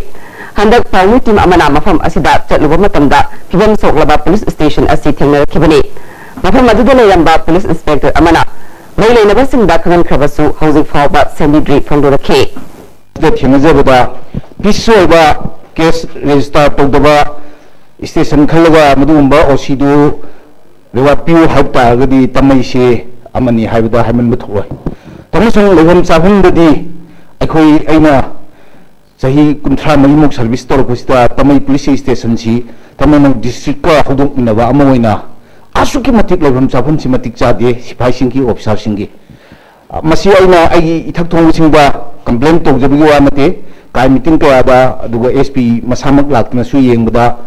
ꯍꯟꯗꯛ ꯄꯥꯎꯃꯤ team ꯑꯃꯅ ꯃꯐꯝ ꯑꯁꯤꯗ ꯆꯠꯂꯨꯕ ꯃꯇꯝꯗ ꯐꯤꯕꯝ ꯁꯣꯛꯂꯕ police station ꯑꯁꯤ ꯊꯦꯡꯅꯔꯛꯈꯤꯕꯅꯤ꯫ ꯃꯐꯝ ꯑꯗꯨꯗ ꯂꯩꯔꯝꯕ police inspector ꯑꯃꯅ ꯃꯔꯤ ꯂꯩꯅꯕꯁꯤꯡꯗ ꯈꯪꯍꯟꯈ꯭ꯔꯕꯁꯨ ꯍꯧꯖꯤꯛ ꯐꯥꯎꯕ ꯁꯦꯝꯕꯤꯗ꯭ꯔꯤ ꯐꯣꯡꯗꯣꯔꯛꯈꯤ꯫ ꯗ ꯊꯦꯡꯅꯖꯕꯗ peace ꯑꯣꯏꯕ case register ꯇꯧꯗꯕ station ꯈꯜꯂꯒ ꯃꯗꯨꯒꯨꯝꯕ OCꯗꯨ reward ꯄꯤꯌꯨ ꯍꯥꯏꯕ ꯇꯥꯔꯒꯗꯤ ꯇꯥꯃꯩꯁꯦ ꯑꯃꯅꯤ ꯍꯥꯏꯕꯗ ꯍꯥꯏꯃꯟꯕ ꯊꯣꯛꯂꯣꯏ꯫ ꯑꯃꯁꯨꯡ ꯂꯩꯐꯝ ꯆꯥꯐꯝꯗꯗꯤ ꯑꯩꯈꯣꯏ, ꯑꯩꯅ ꯆꯍꯤ ꯀꯨꯟꯊ꯭ꯔꯥ ꯃꯔꯤꯃꯨꯛ service ꯇꯧꯔꯛꯄꯁꯤꯗ ꯇꯥꯃꯩ police stationꯁꯤ ꯇꯃꯦꯡꯂꯣꯡ districtꯀ ꯍꯧꯗꯣꯛꯃꯤꯟꯅꯕ ꯑꯃ ꯑꯣꯏꯅ ꯑꯁꯨꯛꯀꯤ ꯃꯇꯤꯛ ꯂꯩꯐꯝ ꯆꯥꯐꯝꯁꯤ ꯃꯇꯤꯛ ꯆꯥꯗꯦ꯫ ꯁꯤꯐꯥꯏꯁꯤꯡꯒꯤ, officerꯁꯤꯡꯒꯤ, ꯃꯁꯤ ꯑꯩꯅ ꯑꯩꯒꯤ ꯏꯊꯛ ꯊꯣꯡꯕꯁꯤꯡꯗ complain ꯇꯧꯖꯕꯒꯤ ꯋꯥ ꯅꯠꯇꯦ꯫ ꯀꯥꯏ meeting ꯀꯌꯥꯗ, ꯑꯗꯨꯒ SP ꯃꯁꯥꯃꯛ ꯂꯥꯛꯇꯨꯅꯁꯨ ꯌꯦꯡꯕꯗ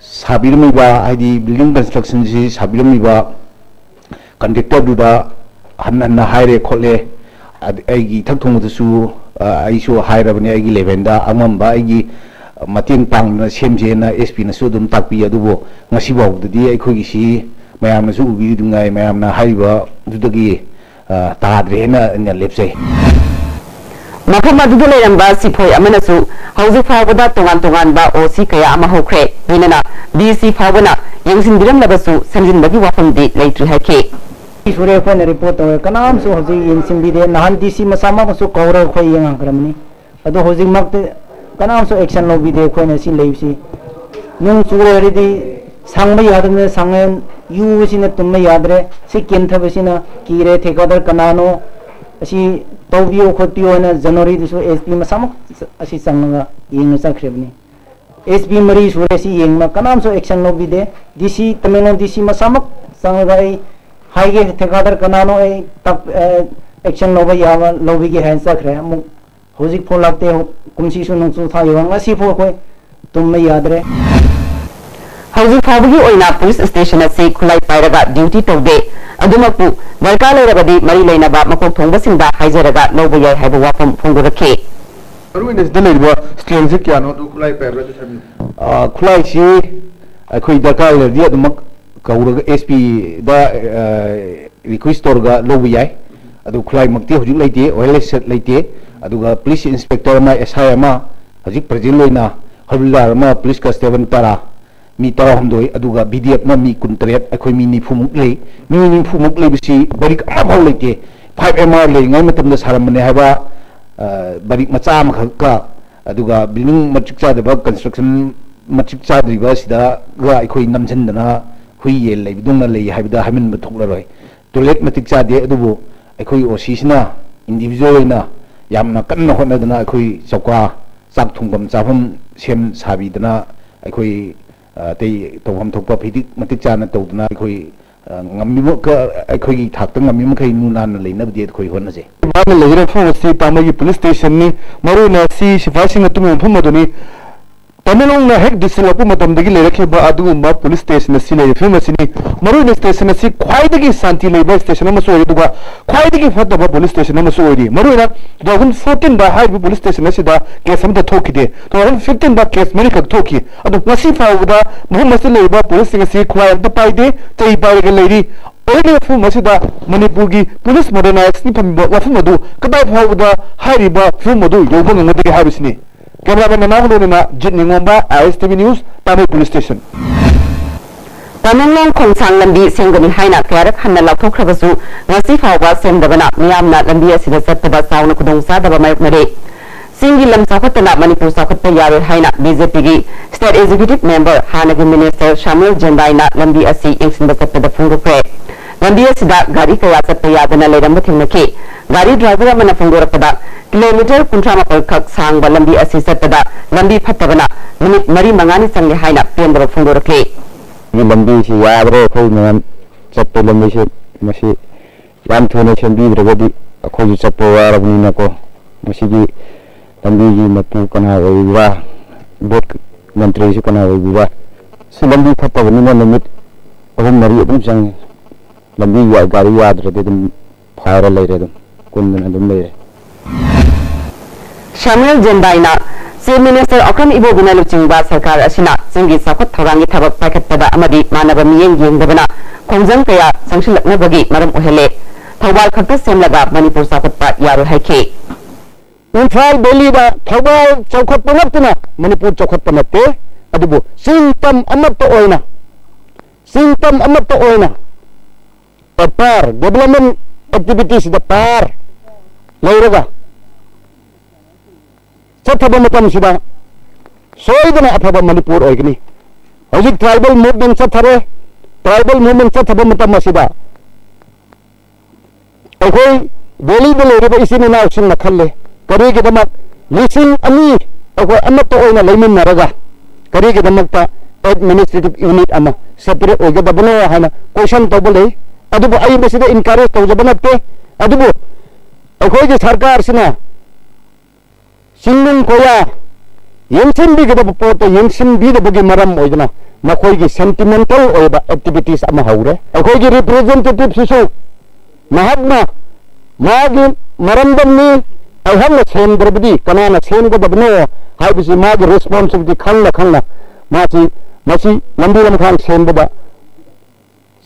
ꯁꯥꯕꯤꯔꯝꯃꯤꯕ, ꯍꯥꯏꯗꯤ building constructionꯁꯤ ꯁꯥꯕꯤꯔꯝꯃꯤꯕ contractorꯗꯨꯗ ꯍꯟꯅ ꯍꯟꯅ ꯍꯥꯏꯔꯦ ꯈꯣꯠꯂꯦ, ꯑꯗ-, ꯑꯩꯒꯤ ꯏꯊꯛ ꯊꯣꯡꯕꯗꯁꯨ, ꯑ, ꯑꯩꯁꯨ ꯍꯥꯏꯔꯕꯅꯤ, ꯑꯩꯒꯤ levelꯗ ꯑꯉꯝꯕ ꯑꯩꯒꯤ ꯃꯇꯦꯡ ꯄꯥꯡꯗꯅ ꯁꯦꯝꯁꯦꯅ SP ꯅꯁꯨ ꯑꯗꯨꯝ ꯇꯥꯛꯄꯤ꯫ ꯑꯗꯨꯕꯨ ꯉꯁꯤ ꯐꯥꯎꯕꯗꯗꯤ ꯑꯩꯈꯣꯏꯒꯤꯁꯤ ꯃꯌꯥꯝꯅꯁꯨ ꯎꯕꯤꯔꯤꯗꯨꯉꯥꯏ, ꯃꯌꯥꯝꯅ ꯍꯥꯏꯔꯤꯕꯗꯨꯗꯒꯤ, ꯑ, ꯇꯥꯗ꯭ꯔꯦꯅ ꯑꯩꯅ ꯂꯦꯞꯆꯩ꯫ ꯃꯐꯝ ꯑꯗꯨꯗ ꯂꯩꯔꯝꯕ ꯁꯤꯐꯣꯏ ꯑꯃꯅꯁꯨ ꯍꯧꯖꯤꯛ ꯐꯥꯎꯕꯗ ꯇꯣꯉꯥꯟ ꯇꯣꯉꯥꯟꯕ OC ꯀꯌꯥ ꯑꯃ ꯍꯧꯈ꯭ꯔꯦ, ꯂꯣꯏꯅꯅ DC ꯐꯥꯎꯕꯅ ꯌꯦꯡꯁꯤꯟꯕꯤꯔꯝꯂꯕꯁꯨ ꯁꯦꯝꯖꯤꯟꯕꯒꯤ ꯋꯥꯐꯝꯗꯤ ꯂꯩꯇ꯭ꯔꯤ ꯍꯥꯏꯈꯤ꯫ ꯁꯨꯔꯦ, ꯑꯩꯈꯣꯏꯅ report ꯇꯧꯔꯦ, ꯀꯅꯥꯝꯁꯨ ꯍꯧꯖꯤꯛ ꯌꯦꯡꯁꯤꯟꯕꯤꯗꯦ꯫ ꯅꯍꯥꯟ DC ꯃꯁꯥꯃꯛꯅꯁꯨ ꯀꯧꯔꯒ ꯑꯩꯈꯣꯏ ꯌꯦꯡꯍꯟꯈ꯭ꯔꯕꯅꯤ꯫ ꯑꯗꯣ ꯍꯧꯖꯤꯛꯃꯛꯇꯤ ꯀꯅꯥꯝꯁꯨ action ꯂꯧꯕꯤꯗꯦ꯫ ꯑꯩꯈꯣꯏꯅ ꯁꯤ ꯂꯩꯕꯁꯤ ꯅꯣꯡ ꯆꯨꯔꯦ ꯍꯥꯏꯔꯗꯤ ꯁꯪꯕ ꯌꯥꯗꯕꯅꯤꯅ ꯁꯪꯉꯦ, ꯌꯨꯕꯁꯤꯅ ꯇꯨꯝꯕ ꯌꯥꯗ꯭ꯔꯦ, ꯁꯤ ꯀꯦꯟꯊꯕꯁꯤꯅ ꯀꯤꯔꯦ꯫ ꯊꯤꯀꯥꯗꯔ ꯀꯅꯥꯅꯣ ꯑꯁꯤ ꯇꯧꯕꯤꯌꯣ ꯈꯣꯠꯄꯤꯌꯣ ꯍꯥꯏꯅ Januaryꯗꯁꯨ SP ꯃꯁꯥꯃꯛ ꯑꯁꯤ ꯆꯪꯉꯒ ꯌꯦꯡꯉ ꯆꯠꯈ꯭ꯔꯕꯅꯤ꯫ SP ꯃꯔꯤ ꯁꯨꯔꯦ ꯁꯤ ꯌꯦꯡꯕ, ꯀꯅꯥꯝꯁꯨ action ꯂꯧꯕꯤꯗꯦ꯫ DC, ꯇꯃꯦꯡꯂꯣꯡ DC ꯃꯁꯥꯃꯛ ꯆꯪꯉꯒ ꯑꯩ ꯍꯥꯏꯒꯦ, ꯊꯤꯀꯥꯗꯔ ꯀꯅꯥꯅꯣ, ꯑꯩ ꯇꯥꯛ-, ꯑ, action ꯂꯧꯕ ꯌꯥꯕ ꯂꯧꯕꯤꯒꯦ ꯍꯥꯏꯅ ꯆꯠꯈ꯭ꯔꯦ꯫ ꯑꯃꯨꯛ ꯍꯧꯖꯤꯛ ꯐꯥꯎ ꯂꯥꯛꯇꯦ꯫ ꯀꯨꯝꯁꯤꯁꯨ ꯅꯣꯡꯆꯨ ꯊꯥ ꯌꯧꯔ ꯉꯁꯤ ꯐꯥꯎ ꯑꯩꯈꯣꯏ ꯇꯨꯝꯕ ꯌꯥꯗ꯭ꯔꯦ꯫ ꯍꯧꯖꯤꯛ ꯐꯥꯎꯕꯒꯤ ꯑꯣꯏꯅ police station ꯑꯁꯤ ꯈꯨꯠꯂꯥꯏ ꯄꯥꯏꯔꯒ duty ꯇꯧꯗꯦ꯫ ꯑꯗꯨꯃꯛꯄꯨ ꯗꯔꯀꯥꯔ ꯂꯩꯔꯕꯗꯤ ꯃꯔꯤ ꯂꯩꯅꯕ ꯃꯀꯣꯛ ꯊꯣꯡꯕꯁꯤꯡꯗ ꯍꯥꯏꯖꯔꯒ ꯂꯧꯕ ꯌꯥꯏ ꯍꯥꯏꯕ ꯋꯥꯐꯝ ꯐꯣꯡꯗꯣꯔꯛꯈꯤ꯫ ꯃꯔꯨ ꯑꯣꯏꯅ ꯁꯤꯗ ꯂꯩꯔꯤꯕ strengthꯁꯦ ꯀꯌꯥꯅꯣ ꯑꯗꯨ ꯈꯨꯠꯂꯥꯏ ꯄꯥꯏꯕ꯭ꯔꯥ ꯑꯗꯨ ꯍꯥꯏꯕꯤꯌꯨ꯫ ꯑ, ꯈꯨꯠꯂꯥꯏꯁꯤ ꯑꯩꯈꯣꯏ ꯗꯔꯀꯥꯔ ꯂꯩꯔꯗꯤ ꯑꯗꯨꯃꯛ ꯀꯧꯔꯒ SPꯗ, ꯑ, request ꯇꯧꯔꯒ ꯂꯧꯕ ꯌꯥꯏ꯫ ꯑꯗꯨ ꯈꯨꯠꯂꯥꯏꯃꯛꯇꯤ ꯍꯧꯖꯤꯛ ꯂꯩꯇꯦ, wireless set ꯂꯩꯇꯦ꯫ ꯑꯗꯨꯒ police inspector ꯑꯃ, SI ꯑꯃ, ꯍꯧꯖꯤꯛ present ꯑꯣꯏꯅ ꯍꯥꯕꯤꯜꯗꯥꯔ ꯑꯃ, police constable ꯇꯔꯥ, ꯃꯤ ꯇꯔꯥꯍꯨꯝꯗꯣꯏ, ꯑꯗꯨꯒ VDFꯅ ꯃꯤ ꯀꯨꯟꯇꯔꯦꯠ, ꯑꯩꯈꯣꯏ ꯃꯤ ꯅꯤꯐꯨꯃꯨꯛ ꯂꯩ꯫ ꯃꯤ ꯅꯤꯐꯨꯃꯨꯛ ꯂꯩꯕꯁꯤ ꯕꯔꯤꯛ ꯑꯃꯐꯥꯎ ꯂꯩꯇꯦ꯫ Five MR ꯂꯩꯔꯤꯉꯩ ꯃꯇꯝꯗ ꯁꯥꯔꯝꯕꯅꯦ ꯍꯥꯏꯕ, ꯑ, ꯕꯔꯤꯛ ꯃꯆꯥ ꯑꯃꯈꯛꯀ, ꯑꯗꯨꯒ building ꯃꯇꯤꯛ ꯆꯥꯗꯕ, construction ꯃꯇꯤꯛ ꯆꯥꯗ꯭ꯔꯤꯕ ꯁꯤꯗꯒ ꯑꯩꯈꯣꯏ ꯅꯝꯁꯤꯟꯗꯅ ꯍꯨꯏ ꯌꯦꯟ ꯂꯩꯕꯗꯧꯅ ꯂꯩ ꯍꯥꯏꯕꯗ ꯍꯥꯏꯃꯟꯕ ꯊꯣꯛꯂꯔꯣꯏ꯫ Toilet ꯃꯇꯤꯛ ꯆꯥꯗꯦ, ꯑꯗꯨꯕꯨ ꯑꯩꯈꯣꯏ OCꯁꯤꯅ individual ꯑꯣꯏꯅ ꯌꯥꯝꯅ ꯀꯟꯅ ꯍꯣꯠꯅꯗꯅ ꯑꯩꯈꯣꯏ ꯆꯧꯀꯥ, ꯆꯥꯛ ꯊꯣꯡꯐꯝ ꯆꯥꯐꯝ ꯁꯦꯝ ꯁꯥꯕꯤꯗꯅ, ꯑꯩꯈꯣꯏ, ꯑ, ꯑꯇꯩ ꯇꯧꯐꯝ ꯊꯣꯛꯄ ꯐꯤꯗꯤꯛ ꯃꯇꯤꯛ ꯆꯥꯅ ꯇꯧꯗꯅ ꯑꯩꯈꯣꯏ, ꯑ, ꯉꯝꯃꯤꯕ-, ꯀ-, ꯑꯩꯈꯣꯏꯒꯤ ꯊꯥꯛꯇ ꯉꯝꯃꯤ ꯃꯈꯩ ꯂꯨ ꯅꯥꯟꯅ ꯂꯩꯅꯕꯗꯤ ꯑꯩꯈꯣꯏ ꯍꯣꯠꯅꯖꯩ꯫ ꯃꯥꯅ ꯂꯩꯔꯤꯕ ꯃꯐꯝ ꯑꯁꯤ ꯄꯥꯝꯕꯩꯒꯤ police stationꯅꯤ꯫ ꯃꯔꯨꯑꯣꯏꯅ ꯑꯁꯤ ꯁꯤꯐꯥꯏꯁꯤꯡꯅ ꯇꯨꯝꯕ ꯃꯐꯝ ꯑꯗꯨꯅꯤ꯫ ꯇꯃꯦꯡꯂꯣꯡꯅ ꯍꯦꯛ ꯗꯤꯁꯤꯜꯂꯛꯄ ꯃꯇꯝꯗꯒꯤ ꯂꯩꯔꯛꯈꯤꯕ ꯑꯗꯨꯒꯨꯝꯕ ꯄꯨꯂꯤꯁ ꯁ꯭ꯇꯦꯁꯟ ꯑꯁꯤ ꯂꯩꯔꯤꯕ ꯐꯤꯕꯝ ꯑꯁꯤꯅꯤ꯫ ꯃꯔꯨꯑꯣꯏꯅ ꯁ꯭ꯇꯦꯁꯟ ꯑꯁꯤ ꯈ꯭ꯋꯥꯏꯗꯒꯤ ꯁꯥꯟꯇꯤ ꯂꯩꯕ ꯁ꯭ꯇꯦꯁꯟ ꯑꯃꯁꯨ ꯑꯣꯏꯔꯤ, ꯑꯗꯨꯒ ꯈ꯭ꯋꯥꯏꯗꯒꯤ ꯐꯠꯇꯕ ꯄꯨꯂꯤꯁ ꯁ꯭ꯇꯦꯁꯟ ꯑꯃꯁꯨ ꯑꯣꯏꯔꯤ꯫ ꯃꯔꯨꯑꯣꯏꯅ two thousand fourteen ꯗ ꯍꯥꯏꯔꯤꯕ ꯄꯨꯂꯤꯁ ꯁ꯭ꯇꯦꯁꯟ ꯑꯁꯤꯗ ꯀꯦꯁ ꯑꯃꯠꯇ ꯊꯣꯛꯈꯤꯗꯦ꯫ Two thousand fifteen ꯗ ꯀꯦꯁ ꯃꯔꯤꯈꯛ ꯊꯣꯛꯈꯤ꯫ ꯑꯗꯨ ꯉꯁꯤ ꯐꯥꯎꯕꯗ ꯃꯐꯝ ꯑꯁꯤꯗ ꯂꯩꯔꯤꯕ ꯄꯨꯂꯤꯁꯁꯤꯡ ꯑꯁꯤ ꯈꯨꯠꯂꯥꯏ ꯑꯃꯠꯇ ꯄꯥꯏꯗꯦ, ꯆꯩ ꯄꯥꯏꯔꯒ ꯂꯩꯔꯤ꯫ ꯑꯣꯏꯔꯤꯕ ꯐꯤꯕꯝ ꯑꯁꯤꯗ ꯃꯅꯤꯄꯨꯔꯒꯤ ꯄꯨꯂꯤꯁ ꯃꯣꯗꯔꯅꯥꯏꯖꯅ ꯊꯝꯕ ꯋꯥꯐꯝ ꯑꯗꯨ ꯀꯗꯥꯏ ꯐꯥꯎꯕꯗ ꯍꯥꯏꯔꯤꯕ ꯐꯤꯕꯝ ꯑꯗꯨ ꯌꯧꯕ ꯉꯝꯒꯗꯒꯦ ꯍꯥꯏꯕꯁꯤꯅꯤ꯫ ꯀꯦꯃꯦꯔꯥꯃꯦꯟ ꯅꯅꯥꯎ ꯂꯣꯏꯅꯅ Jeet Ningomba, I S T V news, Tamei police station. Tamenglong ꯈꯣꯡꯁꯥꯡ ꯂꯝꯕꯤ ꯁꯦꯝꯒꯅꯤ ꯍꯥꯏꯅ ꯀꯌꯥꯔꯛ ꯍꯟꯅ ꯂꯥꯎꯊꯣꯛꯈ꯭ꯔꯕꯁꯨ ꯉꯁꯤ ꯐꯥꯎꯕ ꯁꯦꯝꯗꯕꯅ ꯃꯤꯌꯥꯝꯅ ꯂꯝꯕꯤ ꯑꯁꯤꯗ ꯆꯠꯄꯗ ꯆꯥꯎꯅ ꯈꯨꯗꯣꯡꯆꯥꯗꯕ ꯃꯥꯌꯣꯛꯅꯔꯦ꯫ ꯆꯤꯡꯒꯤ ꯂꯝ ꯆꯥꯎꯈꯠꯇꯅ ꯃꯅꯤꯄꯨꯔ ꯆꯥꯎꯈꯠꯄ ꯌꯥꯔꯣꯏ ꯍꯥꯏꯅ ꯕꯤ ꯖꯦ ꯄꯤꯒꯤ state executive member ꯍꯥꯟꯅꯒꯤ minister ꯁꯥꯃꯨꯑꯦꯜ ꯖꯦꯟꯗꯥꯏꯅ ꯂꯝꯕꯤ ꯑꯁꯤ ꯌꯦꯡꯁꯤꯟꯕ ꯆꯠꯄꯗ ꯐꯣꯡꯗꯣꯛꯈ꯭ꯔꯦ꯫ ꯂꯝꯕꯤ ꯑꯁꯤꯗ ꯒꯥꯔꯤ ꯀꯌꯥ ꯆꯠꯄ ꯌꯥꯗꯅ ꯂꯩꯔꯝꯕ ꯊꯦꯡꯅꯈꯤ꯫ ꯒꯥꯔꯤ driver ꯑꯃꯅ ꯐꯣꯡꯗꯣꯔꯛꯄꯗ, kilometre ꯀꯨꯟꯊ꯭ꯔꯥ ꯃꯥꯄꯜ ꯈꯛ ꯁꯥꯡꯕ ꯂꯝꯕꯤ ꯑꯁꯤ ꯆꯠꯄꯗ ꯂꯝꯕꯤ ꯐꯠꯇꯕꯅ ꯅꯨꯃꯤꯠ ꯃꯔꯤ ꯃꯉꯥꯅꯤ ꯆꯪꯂꯦ ꯍꯥꯏꯅ ꯄꯦꯟꯗꯕ ꯐꯣꯡꯗꯣꯔꯛꯂꯤ꯫ ꯂꯝꯕꯤꯁꯤ ꯌꯥꯗ꯭ꯔꯦ, ꯑꯩꯈꯣꯏ ꯃꯌꯥꯝ ꯆꯠꯄ ꯂꯝꯕꯤꯁꯤ ꯃꯁꯤ ꯌꯥꯝ ꯊꯨꯅ ꯁꯦꯝꯕꯤꯗ꯭ꯔꯒꯗꯤ ꯑꯩꯈꯣꯏꯁꯨ ꯆꯠꯄ ꯋꯥꯔꯕꯅꯤꯅꯀꯣ, ꯃꯁꯤꯒꯤ ꯂꯝꯕꯤꯒꯤ ꯃꯄꯨ ꯀꯅꯥ ꯑꯣꯏꯕ꯭ꯔꯥ, ꯕꯣꯠ ꯃꯟꯇ꯭ꯔꯤꯁꯤ ꯀꯅꯥ ꯑꯣꯏꯕ꯭ꯔꯥ? ꯁꯤ ꯂꯝꯕꯤ ꯐꯠꯇꯕꯅꯤꯅ ꯅꯨꯃꯤꯠ ꯑꯍꯨꯝ ꯃꯔꯤ ꯑꯗꯨꯝ ꯆꯪꯉꯤ꯫ ꯂꯝꯕꯤ ꯌꯥ-, ꯒꯥꯔꯤ ꯌꯥꯗ꯭ꯔꯗꯤ ꯑꯗꯨꯝ ꯐꯥꯏꯔ ꯂꯩꯔꯦ, ꯑꯗꯨꯝ ꯀꯨꯟꯗꯅ ꯑꯗꯨꯝ ꯂꯩꯔꯦ꯫ ꯁꯥꯃꯨꯑꯦꯜ ꯖꯦꯟꯗꯥꯏꯅ Chief Minister ꯑꯣꯀ꯭ꯔꯝ ꯏꯕꯣꯕꯤꯅ ꯂꯨꯆꯤꯡꯕ ꯁꯔꯀꯥꯔ ꯑꯁꯤꯅ ꯆꯤꯡꯒꯤ ꯆꯥꯎꯈꯠ ꯊꯧꯔꯥꯡꯒꯤ ꯊꯕꯛ ꯄꯥꯏꯈꯠꯄꯗ ꯑꯃꯗꯤ ꯃꯥꯟꯅꯕ ꯃꯤꯠꯌꯦꯡ ꯌꯦꯡꯗꯕꯅ ꯈꯣꯡꯖꯪ ꯀꯌꯥ ꯆꯪꯁꯤꯜꯂꯛꯅꯕꯒꯤ ꯃꯔꯝ ꯑꯣꯏꯍꯜꯂꯦ꯫ ꯊꯧꯕꯥꯜ ꯈꯛꯇ ꯁꯦꯝꯂꯒ ꯃꯅꯤꯄꯨꯔ ꯆꯥꯎꯈꯠꯄ ꯌꯥꯔꯣꯏ ꯍꯥꯏꯈꯤ꯫ ꯏꯝꯐꯥꯜ ꯚꯦꯂꯤꯗ ꯊꯧꯕꯥꯜ ꯆꯥꯎꯈꯠꯄ ꯅꯠꯇꯅ ꯃꯅꯤꯄꯨꯔ ꯆꯥꯎꯈꯠꯄ ꯅꯠꯇꯦ, ꯑꯗꯨꯕꯨ ꯆꯤꯡ ꯇꯝ ꯑꯃꯠꯇ ꯑꯣꯏꯅ, ꯆꯤꯡ ꯇꯝ ꯑꯃꯠꯇ ꯑꯣꯏꯅ ꯄꯥꯔ, development activitiesꯗ ꯄꯥꯔ ꯂꯩꯔꯒ ꯆꯠꯊꯕ ꯃꯇꯝꯁꯤꯗ ꯁꯣꯏꯗꯅ ꯑꯐꯕ ꯃꯅꯤꯄꯨꯔ ꯑꯣꯏꯒꯅꯤ꯫ ꯍꯧꯖꯤꯛ tribal movement ꯆꯠꯊꯔꯦ꯫ Tribal movement ꯆꯠꯊꯕ ꯃꯇꯝ ꯑꯁꯤꯗ ꯑꯩꯈꯣꯏ ꯚꯦꯂꯤꯗ ꯂꯩꯔꯤꯕ ꯏꯆꯤꯟ ꯏꯅꯥꯎꯁꯤꯡꯅ ꯈꯜꯂꯦ, ꯀꯔꯤꯒꯤꯗꯃꯛ ꯂꯤꯁꯤꯡ ꯑꯅꯤ ꯑꯩꯈꯣꯏ ꯑꯃꯠꯇ ꯑꯣꯏꯅ ꯂꯩꯃꯤꯟꯅꯔꯒ ꯀꯔꯤꯒꯤꯗꯃꯛꯇ administrative unit ꯑꯃ separate ꯑꯣꯏꯒꯗꯕꯅꯣ ꯍꯥꯏꯅ question ꯇꯧꯕ ꯂꯩ꯫ ꯑꯗꯨꯕꯨ ꯑꯩ ꯃꯁꯤꯗ encourage ꯇꯧꯖꯕ ꯅꯠꯇꯦ꯫ ꯑꯗꯨꯕꯨ ꯑꯩꯈꯣꯏꯒꯤ ꯁꯔꯀꯥꯔꯁꯤꯅ ꯆꯤꯡꯅꯨꯡ ꯀꯣꯌꯥ, ꯌꯦꯡꯁꯤꯟꯕꯤꯒꯗꯕ ꯄꯣꯠꯇ ꯌꯦꯡꯁꯤꯟꯕꯤꯗꯕꯒꯤ ꯃꯔꯝ ꯑꯣꯏꯗꯨꯅ ꯃꯈꯣꯏꯒꯤ ꯁꯦꯟꯇꯤꯃꯦꯟꯇꯦꯜ ꯑꯣꯏꯕ ꯑꯦꯛꯇꯤꯚꯤꯇꯤꯁ ꯑꯃ ꯍꯧꯔꯦ꯫ ꯑꯩꯈꯣꯏꯒꯤ ꯔꯤꯄ꯭ꯔꯖꯦꯟꯇꯦꯇꯤꯚꯁꯤꯁꯨ ꯃꯍꯥꯛꯅ ꯃꯥꯒꯤ ꯃꯔꯝꯗꯝꯅꯤ, ꯑꯩꯍꯥꯛꯅ ꯁꯦꯝꯗ꯭ꯔꯕꯗꯤ ꯀꯅꯥꯅ ꯁꯦꯝꯒꯗꯕꯅꯣ ꯍꯥꯏꯕꯁꯤ ꯃꯥꯒꯤ ꯔꯦꯁꯄꯣꯟꯁꯤꯕꯤꯂꯤꯇꯤ ꯈꯪꯅ ꯈꯪꯅ ꯃꯥꯁꯤ ꯃꯁꯤ ꯂꯝꯕꯤ ꯂꯝꯈꯥꯡ ꯁꯦꯝꯕꯗ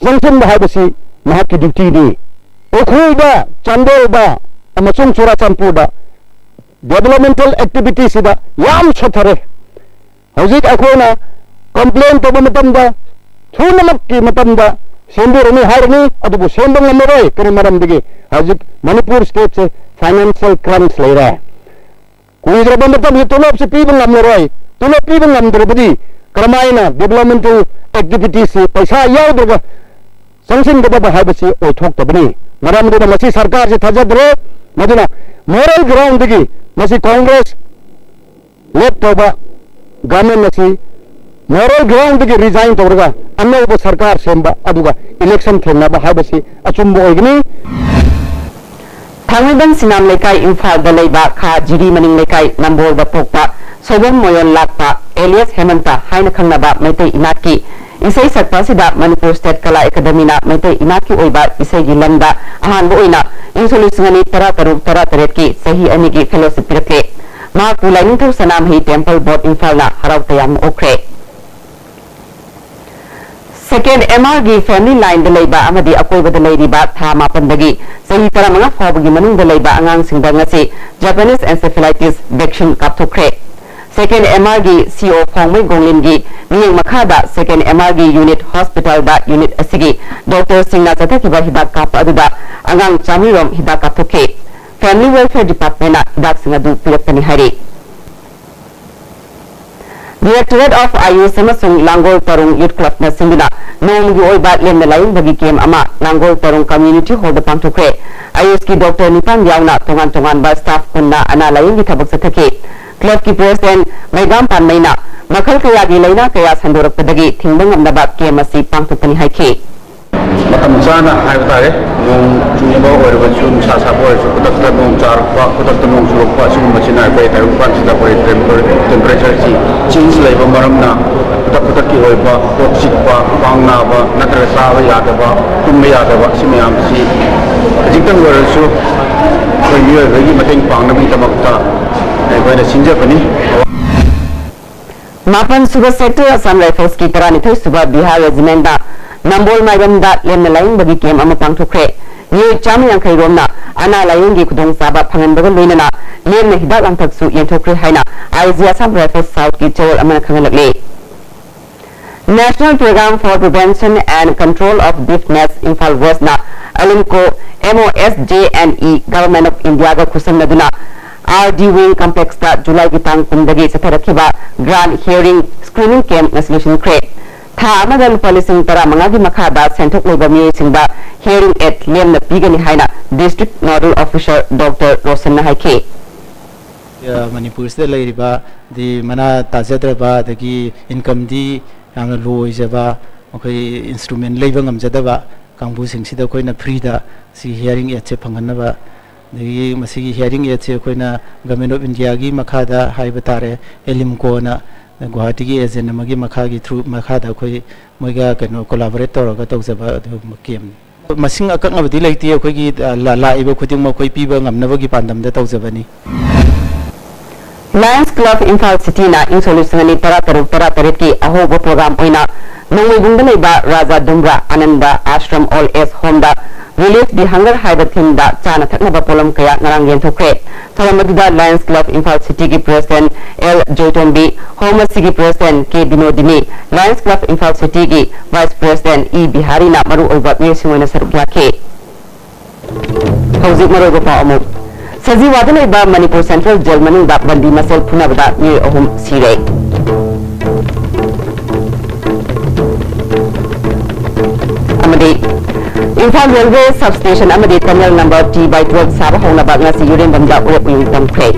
ꯆꯪꯁꯤꯟꯕ ꯍꯥꯏꯕꯁꯤ ꯃꯍꯥꯛꯀꯤ ꯗ꯭ꯌꯨꯇꯤꯅꯤ꯫ ꯎꯈ꯭ꯔꯨꯜꯗ, ꯆꯥꯟꯗꯦꯜꯗ ꯑꯃꯁꯨꯡ ꯆꯨꯔꯥꯆꯥꯟꯄꯨꯔꯗ ꯗꯦꯕꯂꯞꯃꯦꯟꯇꯦꯜ ꯑꯦꯛꯇꯤꯚꯤꯇꯤꯁꯤꯗ ꯌꯥꯝ ꯁꯣꯠꯊꯔꯦ꯫ ꯍꯧꯖꯤꯛ ꯑꯩꯈꯣꯏꯅ ꯀꯝꯄ꯭ꯂꯦꯟ ꯇꯧꯕ ꯃꯇꯝꯗ ꯊꯨꯅꯃꯛꯀꯤ ꯃꯇꯝꯗ ꯁꯦꯝꯕꯤꯔꯅꯤ ꯍꯥꯏꯔꯅꯤ, ꯑꯗꯨꯕꯨ ꯁꯦꯝꯕ ꯉꯝꯃꯔꯣꯏ꯫ ꯀꯔꯤ ꯃꯔꯝꯗꯒꯤ? ꯍꯧꯖꯤꯛ ꯃꯅꯤꯄꯨꯔ ꯁ꯭ꯇꯦꯠꯁꯦ ꯐꯥꯏꯅꯥꯟꯁꯤꯌꯦꯜ ꯀ꯭ꯔꯟꯆ ꯂꯩꯔꯦ꯫ ꯀꯨꯏꯗ꯭ꯔꯕ ꯃꯇꯝꯗ ꯇꯣꯂꯣꯞꯁꯤ ꯄꯤꯕ ꯉꯝꯂꯔꯣꯏ꯫ ꯇꯣꯂꯣꯞ ꯄꯤꯕ ꯉꯝꯗ꯭ꯔꯕꯗꯤ ꯀꯔꯝꯍꯥꯏꯅ ꯗꯦꯕꯂꯞꯃꯦꯟꯇꯦꯜ ꯑꯦꯛꯇꯤꯚꯤꯇꯤꯁꯁꯤ ꯄꯩꯁꯥ ꯌꯥꯎꯗ꯭ꯔꯒ ꯆꯪꯁꯤꯟꯒꯗꯕ ꯍꯥꯏꯕꯁꯤ ꯑꯣꯏꯊꯣꯛꯇꯕꯅꯤ꯫ ꯃꯔꯝ ꯑꯗꯨꯅ ꯃꯁꯤ ꯁꯔꯀꯥꯔꯁꯤ ꯊꯥꯖꯗ꯭ꯔꯦ꯫ ꯃꯗꯨꯅ ꯃꯣꯔꯦꯜ ꯒ꯭ꯔꯥꯎꯟꯗꯒꯤ ꯃꯁꯤ ꯀꯣꯡꯒ꯭ꯔꯦꯁ ꯂꯦꯞ ꯇꯧꯕ ꯒꯚꯔꯟꯃꯦꯟ ꯑꯁꯤ ꯃꯣꯔꯦꯜ ꯒ꯭ꯔꯥꯎꯟꯗꯒꯤ ꯔꯤꯖꯥꯏꯟ ꯇꯧꯔꯒ ꯑꯅꯧꯕ ꯁꯔꯀꯥꯔ ꯁꯦꯝꯕ ꯑꯗꯨꯒ ꯏꯂꯦꯛꯁꯟ ꯊꯦꯡꯅꯕ ꯍꯥꯏꯕꯁꯤ ꯑꯆꯨꯝꯕ ꯑꯣꯏꯒꯅꯤ꯫ ꯊꯥꯡꯃꯩꯕꯟ ꯁꯤꯅꯥꯝ ꯂꯩꯀꯥꯏ, ꯏꯝꯐꯥꯜꯗ ꯂꯩꯕ ꯈꯥ ꯖꯤꯔꯤ ꯃꯅꯤꯡ ꯂꯩꯀꯥꯏ ꯅꯝꯕꯣꯜꯗ ꯄꯣꯛꯄ ꯁꯣꯏꯕꯝ ꯃꯣꯌꯣꯟ ꯂꯥꯛꯄ ꯑꯦꯂꯤꯌꯥꯁ ꯍꯦꯃꯟꯇ ꯍꯥꯏꯅ ꯈꯪꯅꯕ ꯃꯩꯇꯩ ꯏꯅꯥꯠꯀꯤ ꯏꯁꯩ ꯁꯛꯄ ꯑꯁꯤꯗ ꯃꯅꯤꯄꯨꯔ ꯁ꯭ꯇꯦꯠ ꯀꯂꯥ ꯑꯦꯀꯥꯗꯃꯤꯅ ꯃꯩꯇꯩ ꯏꯅꯥꯠꯀꯤ ꯑꯣꯏꯕ ꯏꯁꯩꯒꯤ ꯂꯝꯗ ꯑꯍꯥꯟꯕ ꯑꯣꯏꯅ ꯏꯪ ꯁꯣꯛ ꯂꯤꯁꯤꯡ ꯑꯅꯤ ꯇꯔꯥ ꯇꯔꯨꯛ ꯇꯔꯥ ꯇꯔꯦꯠꯀꯤ ꯆꯍꯤ ꯑꯅꯤꯒꯤ ꯐꯦꯂꯣꯁꯤꯞ ꯄꯤꯔꯛꯂꯦ꯫ ꯃꯍꯥꯛꯄꯨ ꯂꯥꯏꯅꯤꯡꯊꯧ ꯁꯅꯥꯃꯍꯤ ꯇꯦꯝꯄꯜ ꯕꯣꯔꯗ ꯏꯝꯐꯥꯜꯅ ꯍꯔꯥꯎ ꯇꯌꯥꯝꯅ ꯑꯣꯛꯈ꯭ꯔꯦ꯫ ꯁꯦꯀꯦꯟ ꯑꯦꯝ ꯑꯥꯔꯒꯤ ꯐꯦꯃꯤꯂꯤ ꯂꯥꯏꯟꯗ ꯂꯩꯕ ꯑꯃꯗꯤ ꯑꯀꯣꯏꯕꯗ ꯂꯩꯔꯤꯕ ꯊꯥ ꯃꯥꯄꯟꯗꯒꯤ ꯆꯍꯤ ꯇꯔꯥꯃꯉꯥ ꯐꯥꯎꯕꯒꯤ ꯃꯅꯨꯡꯗ ꯂꯩꯕ ꯑꯉꯥꯡꯁꯤꯡꯗ ꯉꯁꯤ ꯖꯄꯥꯅꯤꯁ ꯑꯦꯟꯁꯦꯐꯦꯂꯥꯏꯇꯤꯁ ꯚꯦꯛꯁꯤꯟ ꯀꯥꯞꯊꯣꯛꯈ꯭ꯔꯦ꯫ ꯁꯦꯀꯦꯟ ꯑꯦꯝ ꯑꯥꯔꯒꯤ ꯁꯤ ꯏ ꯑꯣ ꯐꯣꯡꯃꯩ ꯒꯣꯡꯂꯤꯟꯒꯤ ꯃꯤꯠꯌꯦꯡ ꯃꯈꯥꯗ ꯁꯦꯀꯦꯟ ꯑꯦꯝ ꯑꯥꯔꯒꯤ ꯌꯨꯅꯤꯠ ꯍꯣꯁꯄꯤꯇꯥꯜꯗ ꯌꯨꯅꯤꯠ ꯑꯁꯤꯒꯤ ꯗꯣꯛꯇꯔꯁꯤꯡꯅ ꯆꯠꯊꯈꯤꯕ ꯍꯤꯗꯥꯛ ꯀꯥꯞꯄ ꯑꯗꯨꯗ ꯑꯉꯥꯡ ꯆꯥꯃꯔꯤ ꯔꯣꯝ ꯍꯤꯗꯥꯛ ꯀꯥꯞꯊꯣꯛꯈꯤ꯫ ꯐꯦꯃꯤꯂꯤ ꯋꯦꯜꯐꯤꯌꯔ ꯗꯤꯄꯥꯔꯠꯃꯦꯟꯅ ꯍꯤꯗꯥꯛꯁꯤꯡ ꯑꯗꯨ ꯄꯤꯔꯛꯄꯅꯤ ꯍꯥꯏꯔꯤ꯫ ꯗꯤꯔꯦꯛꯇꯣꯔꯦꯠ ꯑꯣꯐ ꯑꯥꯌꯨꯁ ꯑꯃꯁꯨꯡ ꯂꯥꯡꯒꯣꯜ ꯇꯔꯨꯡ ꯌꯨꯠ ꯀ꯭ꯂꯕꯅ ꯁꯤꯟꯗꯨꯅ ꯅꯣꯡꯃꯒꯤ ꯑꯣꯏꯕ ꯂꯦꯝꯅ ꯂꯥꯏꯌꯦꯡꯕꯒꯤ ꯀꯦꯝ ꯑꯃ ꯂꯥꯡꯒꯣꯜ ꯇꯔꯨꯡ ꯀꯝꯃ꯭ꯌꯨꯅꯤꯇꯤ ꯍꯣꯜꯗ ꯄꯥꯡꯊꯣꯛꯈ꯭ꯔꯦ꯫ ꯑꯥꯌꯨꯁꯀꯤ ꯗꯣꯛꯇꯔ ꯅꯤꯄꯥꯟ ꯌꯥꯎꯅ ꯇꯣꯉꯥꯟ ꯇꯣꯉꯥꯟꯕ ꯁ꯭ꯇꯥꯐ ꯀꯨꯟꯅ ꯑꯅꯥ ꯂꯥꯏꯌꯦꯡꯒꯤ ꯊꯕꯛ ꯆꯠꯊꯈꯤ꯫ ꯀ꯭ꯂꯕꯀꯤ ꯄ꯭ꯔꯦꯁꯤꯗꯦꯟꯠ ꯃꯩꯒꯥꯝ ꯄꯥꯟꯃꯩꯅ ꯃꯈꯜ ꯀꯌꯥꯒꯤ ꯂꯥꯏꯅꯥ ꯀꯌꯥ ꯁꯟꯗꯣꯔꯛꯄꯗꯒꯤ ꯊꯤꯡꯕ ꯉꯝꯅꯕ ꯀꯦꯝ ꯑꯁꯤ ꯄꯥꯡꯊꯣꯛꯄꯅꯤ ꯍꯥꯏꯈꯤ꯫ ꯃꯇꯝ ꯆꯥꯅ ꯍꯥꯏꯕ ꯇꯥꯔꯦ, ꯅꯣꯡ ꯆꯨꯕ ꯑꯣꯏꯔꯕꯁꯨ, ꯅꯨꯡꯁꯥ ꯁꯥꯕ ꯑꯣꯏꯔꯁꯨ, ꯈꯨꯗꯛꯇ ꯅꯣꯡ ꯆꯥꯔꯛꯄ, ꯈꯨꯗꯛꯇ ꯅꯣꯡ ꯆꯨꯔꯛꯄ, ꯑꯁꯤꯒꯨꯝꯕꯁꯤꯅ ꯑꯩꯈꯣꯏ ꯇꯥꯏꯕꯪꯄꯥꯟꯁꯤꯗ ꯑꯩꯈꯣꯏ ꯇꯦꯝꯄꯔꯦꯆꯔꯁꯤ ꯆꯦꯟꯖ ꯂꯩꯕ ꯃꯔꯝꯅ ꯈꯨꯗꯛ ꯈꯨꯗꯛꯀꯤ ꯑꯣꯏꯕ ꯀꯣꯛ ꯆꯤꯛꯄ, ꯈ꯭ꯋꯥꯡ ꯅꯥꯕ, ꯅꯠꯇ꯭ꯔꯒ ꯆꯥꯕ ꯌꯥꯗꯕ, ꯇꯨꯝꯕ ꯌꯥꯗꯕ, ꯁꯤ ꯃꯌꯥꯝꯁꯤ ꯈꯖꯤꯛꯇꯪ ꯑꯣꯏꯔꯁꯨ ꯑꯩꯈꯣꯏ ꯃꯤꯑꯣꯏꯕꯒꯤ ꯃꯇꯦꯡ ꯄꯥꯡꯅꯕꯒꯤꯗꯃꯛꯇ ꯑꯩꯈꯣꯏꯅ ꯁꯤꯟꯖꯕꯅꯤ꯫ ꯃꯥꯄꯟ ꯁꯨꯕ ꯁꯦꯛꯇꯔ ꯑꯁꯥꯝ ꯔꯥꯏꯐꯜꯁꯀꯤ ꯇꯔꯥꯅꯤꯊꯣꯏ ꯁꯨꯕ ꯕꯤꯍꯥꯔ ꯔꯦꯖꯤꯃꯦꯟꯗ ꯅꯝꯕꯣꯜ ꯃꯥꯏꯕꯝꯗ ꯂꯦꯝꯅ ꯂꯥꯌꯦꯡꯕꯒꯤ ꯀꯦꯝ ꯑꯃ ꯄꯥꯡꯊꯣꯛꯈ꯭ꯔꯦ꯫ ꯃꯤꯑꯣꯏ ꯆꯥꯝꯃ ꯌꯥꯡꯈꯩ ꯔꯣꯝꯅ ꯑꯅꯥ ꯂꯥꯌꯦꯡꯒꯤ ꯈꯨꯗꯣꯡꯆꯥꯕ ꯐꯪꯍꯟꯕꯒ ꯂꯣꯏꯅꯅ ꯂꯦꯝꯅ ꯍꯤꯗꯥꯛ ꯂꯥꯡꯊꯛꯁꯨ ꯌꯦꯟꯊꯣꯛꯈ꯭ꯔꯦ ꯍꯥꯏꯅ ꯑꯥꯏ ꯖꯤ ꯑꯁꯥꯝ ꯔꯥꯏꯐꯜꯁ ꯁꯥꯎꯠꯀꯤ ꯆꯦꯔꯣꯜ ꯑꯃꯅ ꯈꯪꯍꯜꯂꯛꯂꯤ꯫ National Program for Prevention and Control of Deafness, Imphal ꯋꯦꯁꯅ ALIMCO, M O S J and E, Government of Indiaꯒ ꯈꯨꯠꯁꯝꯅꯗꯨꯅ ꯑꯥꯔ ꯗꯤ ꯋꯤꯡ ꯀꯝꯄ꯭ꯂꯦꯛꯁꯇ ꯖꯨꯂꯥꯏꯒꯤ ꯇꯥꯡ ꯀꯨꯟꯗꯒꯤ ꯆꯠꯊꯔꯛꯈꯤꯕ ꯒ꯭ꯔꯥꯟ ꯍꯤꯌꯔꯤꯡ ꯁ꯭ꯀ꯭ꯔꯤꯅꯤꯡ ꯀꯦꯝꯞ ꯉꯁꯤ ꯂꯣꯏꯁꯤꯟꯈ꯭ꯔꯦ꯫ ꯊꯥ ꯑꯃꯗ ꯂꯨꯄꯥ ꯂꯤꯁꯤꯡ ꯇꯔꯥꯃꯉꯥꯒꯤ ꯃꯈꯥꯗ ꯁꯦꯟꯊꯣꯛ ꯂꯩꯕ ꯃꯤꯑꯣꯏꯁꯤꯡꯗ ꯍꯤꯌꯔꯤꯡ ꯑꯦꯗ ꯂꯦꯝꯅ ꯄꯤꯒꯅꯤ ꯍꯥꯏꯅ ꯗꯤꯁꯇ꯭ꯔꯤꯛ ꯅꯣꯗꯜ ꯑꯣꯐꯤꯁꯔ ꯗꯣꯛꯇꯔ ꯔꯣꯁꯟꯅ ꯍꯥꯏꯈꯤ꯫ ꯑ, ꯃꯅꯤꯄꯨꯔꯁꯤꯗ ꯂꯩꯔꯤꯕ, ꯍꯥꯏꯗꯤ, ꯃꯅꯥ ꯇꯥꯖꯗ꯭ꯔꯕ, ꯑꯗꯒꯤ ꯏꯟꯀꯝꯗꯤ ꯌꯥꯝꯅ ꯂꯣ ꯑꯣꯏꯖꯕ, ꯃꯈꯣꯏ ꯏꯟꯁꯇ꯭ꯔꯨꯃꯦꯟ ꯂꯩꯕ ꯉꯝꯖꯗꯕ ꯀꯥꯡꯕꯨꯁꯤꯡꯁꯤꯗ ꯑꯩꯈꯣꯏꯅ ꯐ꯭ꯔꯤꯗ ꯁꯤ ꯍꯤꯌꯔꯤꯡ ꯑꯦꯗꯁꯦ ꯐꯪꯍꯟꯅꯕ, ꯑꯗꯒꯤ ꯃꯁꯤꯒꯤ ꯍꯤꯌꯔꯤꯡ ꯑꯦꯗꯁꯦ ꯑꯩꯈꯣꯏꯅ ꯒꯚꯔꯟꯃꯦꯟꯠ ꯑꯣꯐ ꯏꯟꯗꯤꯌꯥꯒꯤ ꯃꯈꯥꯗ ꯍꯥꯏꯕ ꯇꯥꯔꯦ, ꯑꯦꯂꯤꯝꯀꯣꯅ ꯒꯨꯋꯥꯍꯥꯇꯤꯒꯤ ꯑꯦꯖꯦꯟꯠ ꯑꯃꯒꯤ ꯃꯈꯥꯒꯤ ꯊ꯭ꯔꯨ, ꯃꯈꯥꯗ ꯑꯩꯈꯣꯏ ꯃꯣꯏꯒ ꯀꯩꯅꯣ ꯀꯣꯂꯥꯕꯣꯔꯦꯠ ꯇꯧꯔꯒ ꯇꯧꯖꯕ ꯑꯗꯨꯒꯨꯝꯕ ꯀꯦꯝꯅꯤ꯫ ꯃꯁꯤꯡ ꯑꯀꯛꯅꯕꯗꯤ ꯂꯩꯇꯦ, ꯑꯩꯈꯣꯏꯒꯤ, ꯑ, ꯂ-, ꯂꯥꯛꯏꯕ ꯈꯨꯗꯤꯡꯃꯛ ꯑꯩꯈꯣꯏ ꯄꯤꯕ ꯉꯝꯅꯕꯒꯤ ꯄꯥꯟꯗꯝꯗ ꯇꯧꯖꯕꯅꯤ꯫ Lions Club ꯏꯝꯐꯥꯜ ꯁꯤꯇꯤꯅ ꯏꯪ ꯁꯣꯛ ꯂꯤꯁꯤꯡ ꯑꯅꯤ ꯇꯔꯥ ꯇꯔꯨꯛ ꯇꯔꯥ ꯇꯔꯦꯠꯀꯤ ꯑꯍꯧꯕ ꯄ꯭ꯔꯣꯒ꯭ꯔꯥꯝ ꯑꯣꯏꯅ ꯅꯣꯡꯃꯩꯕꯨꯡꯗ ꯂꯩꯕ ꯔꯥꯖꯥ ꯗꯨꯝꯕ꯭ꯔꯥ ꯑꯅꯟꯗ ꯑꯥꯁ꯭ꯔꯝ ꯑꯣꯜ ꯑꯦꯖ ꯍꯣꯝꯗ Relieve the Hunger ꯍꯥꯏꯕ ꯊꯤꯝꯗ ꯆꯥꯅ ꯊꯛꯅꯕ ꯄꯣꯠꯂꯝ ꯀꯌꯥ ꯉꯔꯥꯡ ꯌꯦꯟꯊꯣꯛꯈ꯭ꯔꯦ꯫ ꯊꯧꯔꯝ ꯑꯗꯨꯗ ꯂꯥꯌꯟꯁ ꯀ꯭ꯂꯕ ꯏꯝꯐꯥꯜ ꯁꯤꯇꯤꯒꯤ ꯄ꯭ꯔꯦꯁꯤꯗꯦꯟꯠ ꯑꯦꯜ ꯖꯣꯏꯇꯣꯝꯕꯤ, ꯍꯣꯝ ꯑꯁꯤꯒꯤ president K Binodini, lions club Imphal ꯁꯤꯇꯤꯒꯤ ꯚꯥꯏꯁ ꯄ꯭ꯔꯦꯁꯤꯗꯦꯟꯠ ꯏ ꯕꯤꯍꯥꯔꯤꯅ ꯃꯔꯨꯑꯣꯏꯕ ꯃꯤꯑꯣꯏꯁꯤꯡ ꯑꯣꯏꯅ ꯁꯔꯨꯛ ꯌꯥꯈꯤ꯫ ꯍꯧꯖꯤꯛ ꯃꯔꯨꯑꯣꯏꯕ ꯄꯥꯎ ꯑꯃꯨꯛ꯫ ꯁꯖꯤꯋꯥꯗ ꯂꯩꯕ ꯃꯅꯤꯄꯨꯔ ꯁꯦꯟꯇ꯭ꯔꯦꯜ ꯖꯦꯜ ꯃꯅꯨꯡꯗ ꯕꯟꯗꯤ ꯃꯁꯦꯜ ꯐꯨꯅꯕꯗ ꯃꯤꯑꯣꯏ ꯑꯍꯨꯝ ꯁꯤꯔꯦ꯫ ꯑꯃꯗꯤ ꯏꯝꯐꯥꯜ ꯔꯦꯜꯋꯦ ꯁꯕ ꯁ꯭ꯇꯦꯁꯟ ꯑꯃꯗꯤ tunnel number T by twelve ꯁꯥꯕ ꯍꯧꯅꯕ ꯉꯁꯤ ꯌꯨꯔꯦꯝꯕꯝꯗ ꯎꯔꯦꯞ ꯎꯌꯨꯡ ꯇꯝꯈ꯭ꯔꯦ꯫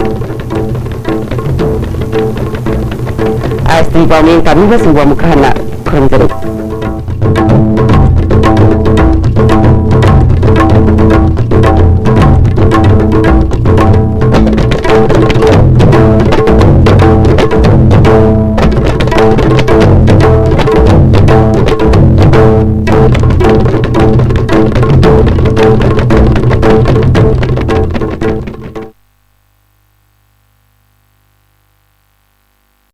ꯑꯥꯏ ꯑꯦꯁ ꯇꯤ ꯄꯥꯎꯃꯤ ꯇꯥꯕꯤꯕꯁꯤꯡꯕꯨ ꯑꯃꯨꯛ ꯍꯟꯅ ꯈꯨꯔꯨꯝꯖꯔꯤ꯫